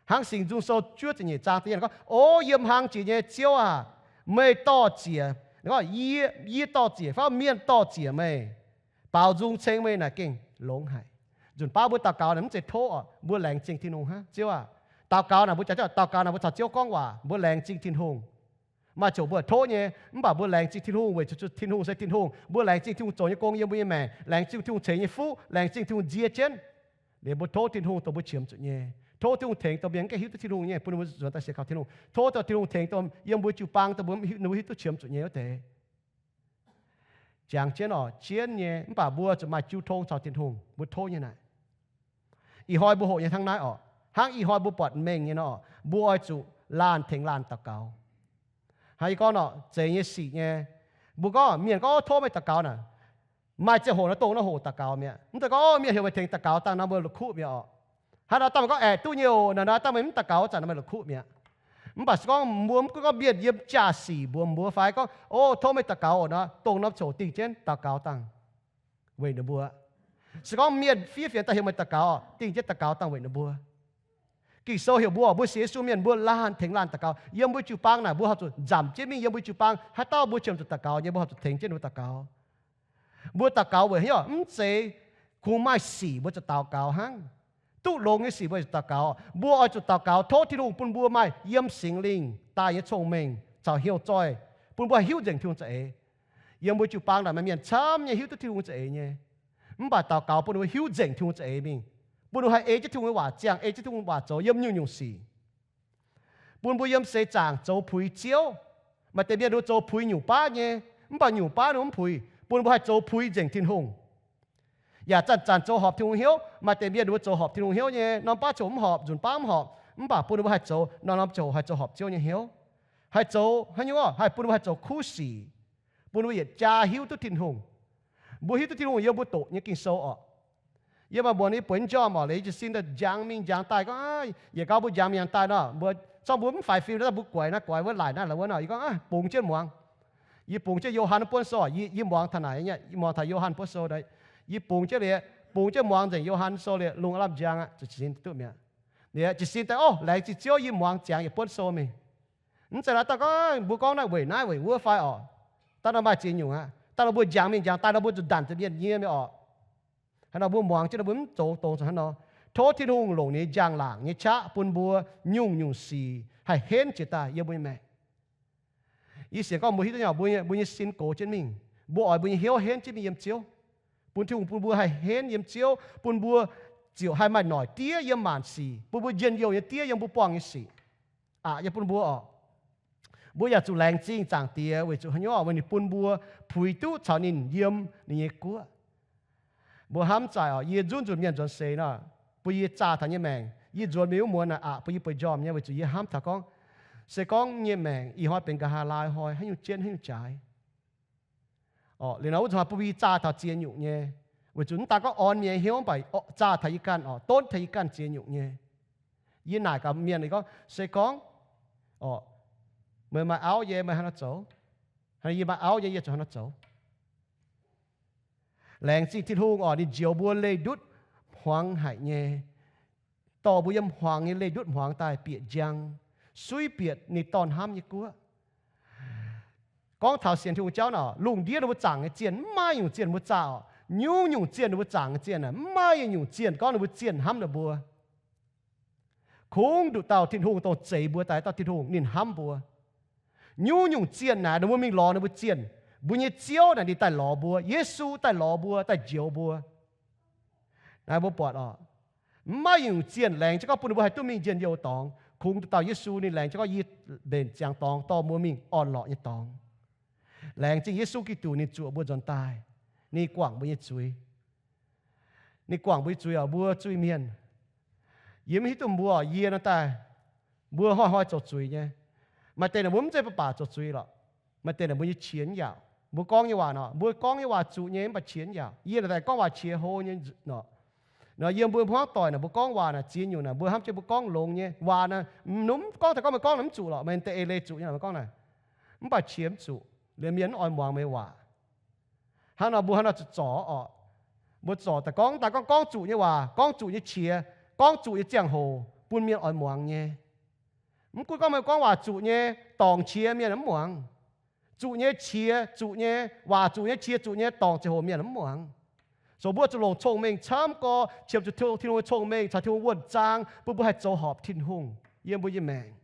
Hnangv Singx Nzung Sou juov ziepc nyeic zaang da'yietv gorngv, O yiem hlang jiex nyei Ziouv aac, meih dorh ziec, yie, yie dorh ziec fai mienh dorh ziec meih, baaux nzung ceng meih naaic gengh longx haic. Nzunc baav mbuo daux gaux naaic mv zeiz tov oc, mbuo laengz zingh Tin-Hungh hnangv. Ziouv aac, daux gaux naaic mbuo jaax, daux gaux naaic mbuo caux Ziouv gorngv waac, mbuo laengz zingh Tin-Hungh. Maaih ziouc mbuo tov nyei, mv baac mbuo laengz zingh Tin-Hungh weic zuqc Tin-Hungh se Tin-Hungh. Mbuo laengz zingh Tin-Hungh zoux nyei gong yiem mbuo nyei maengc, laengz zingh Tin-Hungh ceix nyei fuqv, laengz zingh Tin-Hungh nzie jienv. Liuz mbuo tov Tin-Hungh dongh mbuo qiemx zuqc nyei. Tov Tin-Hungh tengx dongh mienh mv gaengh hiuv duqv Tin-Hungh nyei, bun ninh mbuo nzuonx daaih sienx kaux Tin-Hungh. Tov dongh Tin-Hungh tengx dongh yiem mbuo jiu-baang dongh mbuo, ninh mbuo hiuv duqv qiemx zuqc nyei wuov deix. Jangx jienv oc, jienv nyei, mv baac mbuo zuqc maaih jiu tong caux Tin-Hungh, mbuo tov nyei naaic. Ih hnoi mbuo hoqc nyei hnangv naaiv oc. Hnangv ih hnoi mbuo buatc mengh nyei nor, mbuo oix zuqc laanh tengx laanh daux gaux. Hnangv yie gorngv nor, zeiz nyei sic nyei. Mbuo gorngv mienh gorngv, Tov meih daux gaux naaic. Maaih ziangh hoc nor dongh nor hoqc daux gaux mi'aqv. Mv zeiz gorngv, O, mienh heuc meih tengx daux gaux dangh nor meih la'kuqv mi'aqv oc. Hnangv nor dangh meih gorngv, Aeqv, duqv nyei oc, naaic nor dangh meih mv daux gaux zanc nor meih la'kuqv mi'aqv. Mv baac se gorngv mbuo mv gunv gorngv mienh yiem jaa-sic mbuox mbuo fai gorngv, O, tov meih daux gaux oc, nor dongh norm coc dingh jienv daux gaux dangh weic ninh mbuo. Se gorngv mienh fiev fienx daaih heuc meih daux gaux, dingh jienv daux gaux dangh weic ninh mbuo. Ging-Sou heuc mbuo, mbuo sienx Yesu mienh mbuo laanh tengx laanh daux gaux. Yiem mbuo jiu-baang naaic mbuo horpc zuqc nzamc jienv mingh yiem mbuo jiu-baang. Haaix dauh mbuo qiemx zuqc daux gaux nyei, mbuo horpc zuqc tengx jienv ninh mbuo daux gaux. Mbuo daux gaux weic haaix nyungc? Mv zeiz kungx maaih sic mbuo zuqc daux gaux hnangv. Duqv longx nyei sic mbuo zuqc daux gaux. Mbuo oix zuqc daux gaux tov Tin-Hungh bun mbuo maaih yiem Singx Lingh daaih nyei cong-mengh caux hnyouv zoih, bun mbuo haih hiuv nzengc Tin-Hungh za'eix. Yiem mbuo jiu-baang naaic maaih mienh camv nyei hiuv duqv Tin-Hungh za'eix nyei. Mv baac daux gaux bun mbuo hiuv nzengc Tin-Hungh za'eix mingh, bun mbuo haih ei jienv Tin-Hungh nyei waac ziangh, ei jienv Tin-Hungh waac zoux yiem nyungc-nyungc sic. Bun mbuo yiem seix zaangc zoux puix Ziouv. Maaih deix mienh ninh mbuo zoux puix nyungc baav nyei, mv baac nyungc baav ninh mbuo mv puix. Bun mbuo haih zoux puix nzengc Tin-Hungh. Yaac zanc-zanc zoux horpc Tin-Hungh hnyouv. Maaih deix mienh ninh mbuo zoux horpc Tin-Hungh hnyouv nyei, norm baav ziouc mv horpc, nzunc baav mv horpc. Mv baac bun ninh mbuo haih zoux, norm-norm ziouc haih zoux horpc Ziouv nyei hnyouv. Haih zoux haaix nyungc oc? Haih bun ninh mbuo haih zoux kuv sic, bun ninh mbuo yietc jaa hiuv duqv Tin-Hungh. Mbuo hiuv duqv Tin-Hungh yiem mbuo doqc nyei Ging-Sou oc. Yie maaih mbuox ninh, bueix njormh oc, liuz jiez sin daaih njangx mingh njangx daaih gorngv, yietc gau mbuo njangx mingh njangx daaih nor, mbuo, zorqv mbuo mv faix fim nor, mbuo guaix naaiv guaix wuov laaic naaiv la'wuov nor, yie gorngv, bungx jienv muangx. Yie bungx jienv Yo^han buonv sou, yie, yie muangx taux naaic, yie muangx taux Yo^han buonv sou, yie bungx jienv liuz, bungx jienv muangx nzengc Yo^han sou liuz, lungh aav lamh njang aqv, zuqc jiez sin duqv mi'aqv. Liuz jiez sin daaih, O, laengz zingh Ziouv, yie muangx ziangx yietc buonv sou mingh. Mv zeiz laaix daaih gorngv mbuo gorngv naaiv weic naaiv weic wuov fai oc. Daaih nor maaih ziex nyungc aqv. Daaih nor mbuo njangx mingh njangx daaih nor mbuo zuqc ndanc zuqc mienh nyie mi'aqv oc. Haaix nor mbuo muangx jienv nor mbuo mv zoux dongz zuqc hnangv nor. Tov Tin-Hungh longc ninh nyei njang-laangc nyei qaqv bun mbuo nyungc-nyungc sic haih henv jiex daaih yiem mbuo nyei maengc. Yie sienx gorngv mbuo hiuv duqv nyei, mbuo nyei sin gox jienv mingh. Mbuo oix mbuo nyei hnyouv henv jienv mingh yiem Ziouv, bun Tin-Hungh bun mbuo haih henv yiem Ziouv, bun mbuo ziouc haih maaih noic diev yiem maanc sic, bun mbuo njien-youh nyei diev yiem mbuo buangh nyei sic. Aqc nyei bun mbuo oc. Mbuo yaac zuqc laengz zingh Zaangc Diex weic zuqc haaix nyungc? Weic ninh bun mbuo puix duqv caux ninh yiem ninh nyei guoqv. Mbuo hnamv zaaic oc, yie nzunc nzunc mienh nzuonx seix nor, bun yie zaah taux nyei maengc, yie nzuonx mingh wuov muonz naaic aqc bun yie bueix njormh nyei, weic zuqc yie hnamv taux gorngv, se gorngv nyei maengc ih hnoi benx nqa'haav laai hnoi, haaix nyungc jienv haaix nyungc jaaix. Liuz nor wuov zanc bun yie zaah taux ziex nyungc nyei, weic zuqc mv daan gorngv orn mienh nyei hnyouv, mv baac zaah taux yie ganh oc, donv taux yie ganh ziex nyungc nyei. Yie naaic gaax mienh gorngv, se gorngv, meih maaih auv nyei, meih haaix nor zoux? Yie maaih auv nyei, yie zuqc haaix nor zoux? Laengz zingh Tin-Hungh oc, ninh njoux mbuo leih ndutv hmuangx haic nyei, dorh mbuo yiem hmuangx nyei leih ndutv hmuangx daaih bieqc njang, suiv bieqc ninh dorn hnamv nyei guoqv. Gorngv taux sienx Tin-Hungh jauv nor, lungh ndiev ninh mbuo zaangc nyei zienh, mv maaih nyungc zienh mbuo zaah oc. Nyungc-nyungc zienh ninh mbuo zaangc nyei zienh aeqv, mv maaih nyungc zienh gorngv ninh mbuo zienh hnamv ninh mbuo. Kungx nduqc dauh Tin-Hungh dongh zeix mbuo daaih dauh Tin-Hungh, ninh hnamv mbuo. Nyungc-nyungc zienh naaic ninh mbuo mingh lorz ninh mbuo zienh. Mbuo nyei Ziouv naaic ninh daaih lorz mbuo, Yesu daaih lorz mbuo, daaih njoux mbuo. Naaiv mbuo buatc oc, mv maaih nyungc zienh laengz jienv gorngv bun ninh mbuo haih duqv mingh njien-youh dorngx. Kungx nduqc dauh Yesu ninh laengz jienv gorngv, yie mbenc ziangx dorngx dorh mbuo mingh orn-lorqc nyei dorngx. Laengz zingh Yesu Giduc ninh zuoqc mbuo nzuonx daaih, ninh guangc mbuo nyei zuiz. Ninh guangc mbuo nyei zuiz oc, mbuo zuiz-mienh. Yie mv hiuv duqv mbuo, yie nor daaih, mbuo hnoi-hnoi zoux zuiz nyei. Maaih deix naaic mbuo mv zeiz baac baac zoux zuiz lorqc. Maaih deix naaic mbuo nyei qiex mv yaauc. Mbuo gorngv nyei waac nor, mbuo gorngv nyei waac zuqc nyei mv baac qiex mv yaauc. Yie naaic daaih gorngv waac qiex hlo nyei nor. Nor yiem mbuo hmuangv doic naaic mbuo gorngv waac naaic ziex nyungc naaic mbuo hnamv jienv mbuo gorngv longx nyei waac naaiv, mv, mv gorngv daaih gorngv meih gorngv naaic mv zuqc lorqc, meih deix eix leiz zuqc nyei naaic mbuo gorngv naaic. Mv baac qiex mv zuqc, liemh mienh mv oix muangx meih waac. Hnangv nor mbuo hnangv nor zuqc zorc oc. Mbuo zorc daaih gorngv, daaih gorngv gorngv zuqc nyei waac, gorngv zuqc nyei qiex, gorngv zuqc nyei ziangh hoc bun mienh oix muangx nyei. Mv gunv gorngv meih gorngv waac zuqc nyei dorngc qiex mienh mv muangx. Zuqc nyei qiex, zuqc nyei waac, zuqc nyei qiex, zuqc nyei dorngc ziangh hoc mienh mv muangx. So mbuo zuqc longc cong-mengh camv gorx, qiemx zuqc Tin-Hungh nyei cong-mengh caux Tin-Hungh wuonh zaang bun mbuo haih zoux horpc Tin-Hungh yiem mbuo nyei maengc.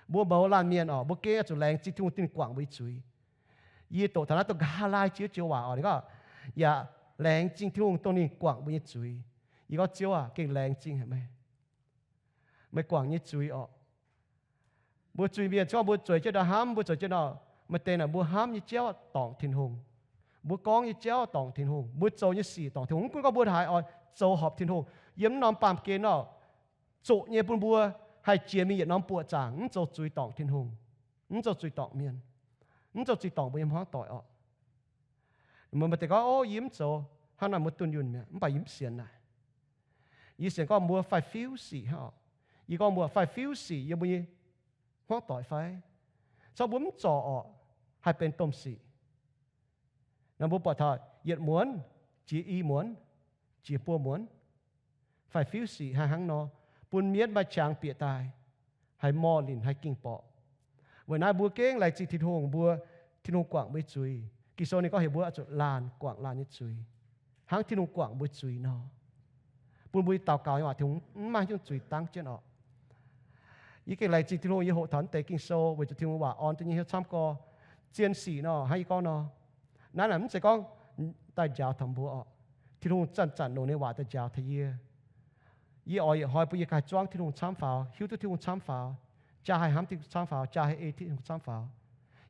Mbuo mouz laanh mienh oc, mbuo gengh zuqc laengz zingh Tin-Hungh dingh guangc mbuo nyei zuiz. Yie doqc taux naaiv dongh nqa'haav laai jiex joux waac oc, ninh gorngv, yaac laengz zingh Tin-Hungh dongh ninh guangc mbuo nyei zuiz. Yie gorngv, Ziouv aac, gengh laengz zingh haic meih. Meih guangc nyei zuiz oc. Mbuo zuiz-mienh gorngv mbuo zueiz jienv ndau hnamv, mbuo zueiz jienv ndau, maaih deix naaic mbuo hnamv nyei jauv dorngc Tin-Hungh. Mbuo gorngv nyei jauv dorngc Tin-Hungh. Mbuo zoux nyei sic dorngc Tin-Hungh. Mv gunv gorngv mbuo haaix oix zoux horpc Tin-Hungh, yiem mv norm baamh gen nor, zoqc nyei bun mbuo haih jiex mingh yietc norm buoqc zaangc, mv zoux zuiz dorngc Tin-Hungh, mv zoux zuiz dorngc mienh, mv zoux zuiz dorngc mbuo nyei hmuangv doic oc. Maaih deix gorngv, O, yie mv zoux, hnangv naaic mbuo dunh yunh mi'aqv, mv baac yie mv sienx naaic. Yie sienx gorngv mbuo faix-fiuv sic hnangv oc. Yie gorngv mbuo faix-fiuv sic yiem mbuo nyei hmuangv doic fai? Corc mbuo mv zorc orqc, haih benx domh sic. Naaiv mbuo buatc taux yietc muonz, jiex i muonz, jiex buo muonz, fai fiuv sic haih hnangv nor, bun mienv maaih qangx bieqc daaih, haih morh linc haih ging borqc. Weic naaiv mbuo gengh laengz zingh Tin-Hungh, mbuo, Tin-Hungh guangc mbuo nyei zuiz. Ging-Sou ninh gorngv heuc mbuo oix zuqc laanh guangc laanh nyei zuiz, hnangv Tin-Hungh guangc mbuo zuiz nor. Bun mbuo daux gaux nyei waac Tin-Hungh mv maaih nyungc zuiz dangv jienv orqc. Yie gengh laengz zingh Tin-Hungh yie hoqc taux naaiv deix Ging-Sou weic zuqc Tin-Hungh waac orn jienv nyei hnyouv camv gorx. Zien sic nor, hnangv yie gorngv nor, naaiv naaic mv zeiz gorngv daaih njaaux taux mbuo orqc. Tin-Hungh zanc-zanc longc ninh waac daaih njaaux taux yie. Yie oix yietc hnoi bun yie ganh zuangv Tin-Hungh camv faaux, hiuv duqv Tin-Hungh camv faaux, jaa haih hnamv Tin-Hungh camv faaux, jaa haih ei Tin-Hungh camv faaux.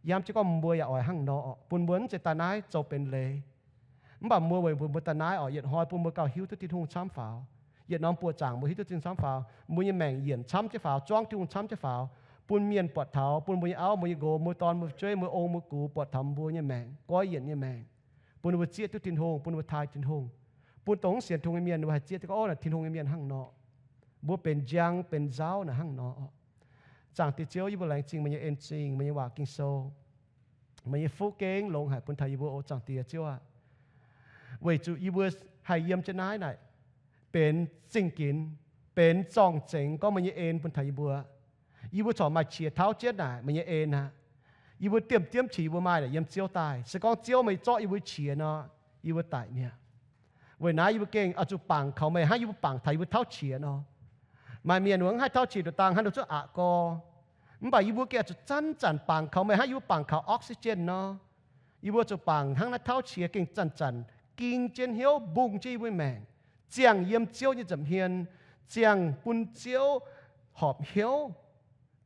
Yie hnamv jienv gorngv mbuo yaac oix hnangv nor orqc, bun mbuo mv zeiz daaih naaiv zoux benx leiz. Mv baac mbuo weic mbuo, mbuo daaih naaiv orqc, yietc hnoi bun mbuo gauh hiuv duqv Tin-Hungh camv faaux. Yietc norm buoqc zaangc mbuo hiuv duqv Tin-Hungh camv faaux, mbuo nyei maengc yienc camv jienv faaux, zuangv Tin-Hungh camv jienv faaux, bun mienh buatc taux, bun mbuo nyei auv, mbuo nyei nqox, mbuo dorn, mbuo fu'jueiv, mbuo ong, mbuo gux buatc taux mbuo nyei maengc, goiv yienc nyei maengc, bun mbuo zieqv duqv Tin-Hungh, bun mbuo taaih Tin-Hungh, bun dongh mv sienx Tin-Hungh nyei mienh ninh mbuo haih zieqv duqv gorngv, naaic Tin-Hungh nyei mienh hnangv nor. Mbuo benx njang benx nzauv naaic hnangv nor. Zaangc Diex Ziouv, yie mbuo laengz zingh meih nyei en zingh, meih nyei waac Ging-Sou, meih nyei fuqv gengh longx haic bun taux yie mbuo, o Zaangc Diex Ziouv aac. Weic zuqc yie mbuo haih yiem jienv naaiv naaic benx zingh ginx, benx zorng-zengx gorngv meih nyei en bun taux yie mbuo. Yie mbuo corc maaih qiex tauv jienv naaic meih nyei en aqv. Yie mbuo diemv diemv qiex yie mbuo maaih naaic yiem Ziouv daaih. Se gorngv Ziouv meih zorqv yie mbuo qiex nor, yie mbuo daic mi'aqv. Weic naaiv yie mbuo gengh oix zuqc bangc kaux meih hnangv yie mbuo bangc taux yie mbuo tauv qiex nor. Maaih mienh wuov mv haih tauv qiex nduqc dangh hnangv nor zuqv aqc gorx. Mv baac yie mbuo gengh oix zuqc zanc-zanc bangc kaux meih hnangv yie mbuo bangc kaux oxygen nor. Yie mbuo zuqc bangc hnangv naaiv tauv qiex gengh zanc-zanc ging jienv hnyouv, mbungh jienv yie mbuo maengc, ziangh yiem Ziouv nyei nza'hmien, ziangh bun Ziouv horpc hnyouv.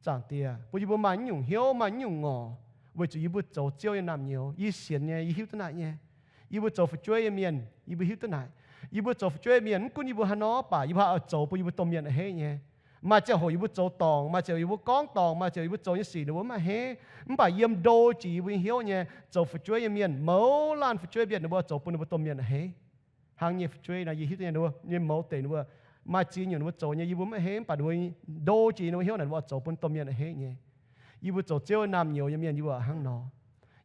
Zaangc Diex, bun yie mbuo maaih naaiv nyungc hnyouv, maaih naaiv nyungc ngorc, weic zuqc yie mbuo zoux Ziouv nyei naamh nyouz. Yie sienx nyei, yie hiuv duqv naaic nyei. Yie mbuo zoux fu'jueiv nyei mienh, yie mbuo hiuv duqv naaic. Yie mbuo zoux fu'jueiv nyei mienh, mv gunv yie mbuo haaix nor baac yie mbuo haih oix zoux bun yie mbuo domh mienh a'hneiv nyei. Maaih ziangh hoc yie mbuo zoux dorngc, maaih ziangh hoc yie mbuo gorngv dorngc, maaih ziangh hoc yie mbuo zoux nyei sic ninh mbuo mv a'hneiv, mv baac yiem ndo jiex yie mbuo nyei hnyouv nyei, zoux fu'jueiv nyei mienh mouz laanh fu'jueiv mienh ninh mbuo zoux bun ninh mbuo domh mienh a'hneiv. Hnangv nyei fu'jueiv nor, yie hiuv duqv nyei, ninh mbuo nyei mouz deix ninh mbuo maaih ziex nyungc ninh mbuo zoux nyei, yie mbuo mv a'hneiv, mv baac ninh mbuo ndo jiex ninh mbuo hnyouv naaic ninh mbuo oix zoux bun domh mienh a'hneiv nyei. Yie mbuo zoux Ziouv naamh nyouz nyei mienh, yie mbuo hnangv nor.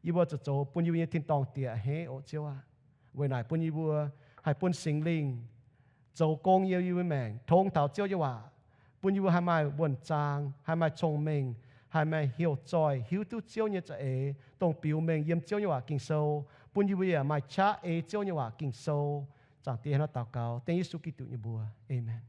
Yie mbuo zuqc zoux bun yie mbuo nyei tin-dorngh Diex a'hneiv, o Ziouv aac. Weic naaic bun yie mbuo haih bun Singx Lingh zoux gong yiem yie mbuo maengc, tong taux Ziouv nyei waac, bun yie mbuo haih maaih wuonh zaang, haih maaih cong-mengh, haih maaih heuc zoih hiuv duqv Ziouv nyei za'eix, dongh biux mengh yiem Ziouv nyei waac Ging-Sou, bun yie mbuo yaac maaih qaqv ei Ziouv nyei waac Ging-Sou. Zaangc Diex, hnangv naaiv daux gaux dengv Yesu Giduc nyei mbuox. Aamen.